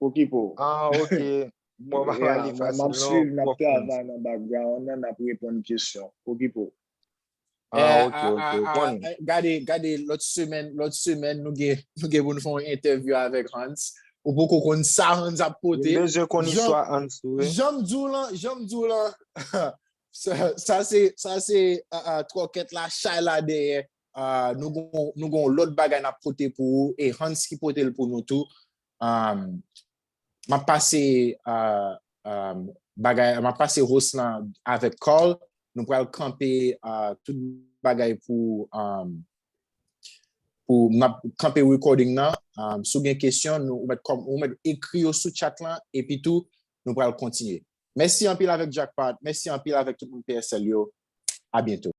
Pokipo. Ah, ok. Bon, pa pale fasil non. M ap travay nan background nan, n ap reponn kesyon. Pokipo. Ah, ok, ok. Gade, gade, lòt semèn, lòt semèn, nou gen, nou gen pou nou fè yon entèvyou avèk Hans. Ou poko konn sa Hans ap pote. Mwen bezwen konn istwa Hans tou, wi. Jan m di w lan, jan m di w lan. Sa, sa se, sa se twòkèt la, chay la dèyè. Ah, nou gon, nou gon lòt bagay n ap pote pou ou, e Hans ki pote l pou nou tou. Ah, m ap pase, ah, ah, bagay, m ap pase host lan avèk Carl. Nou pral kanpe, ah, tout bagay pou, ah, pou m ap kanpe recording nan. Ah, si w gen kesyon, nou, ou mèt kòm, ou mèt ekri yo sou chat lan, epi tou, nou pral kontinye. Mèsi anpil avèk Jackpot, mèsi anpil avèk tout moun P S L yo. A byento.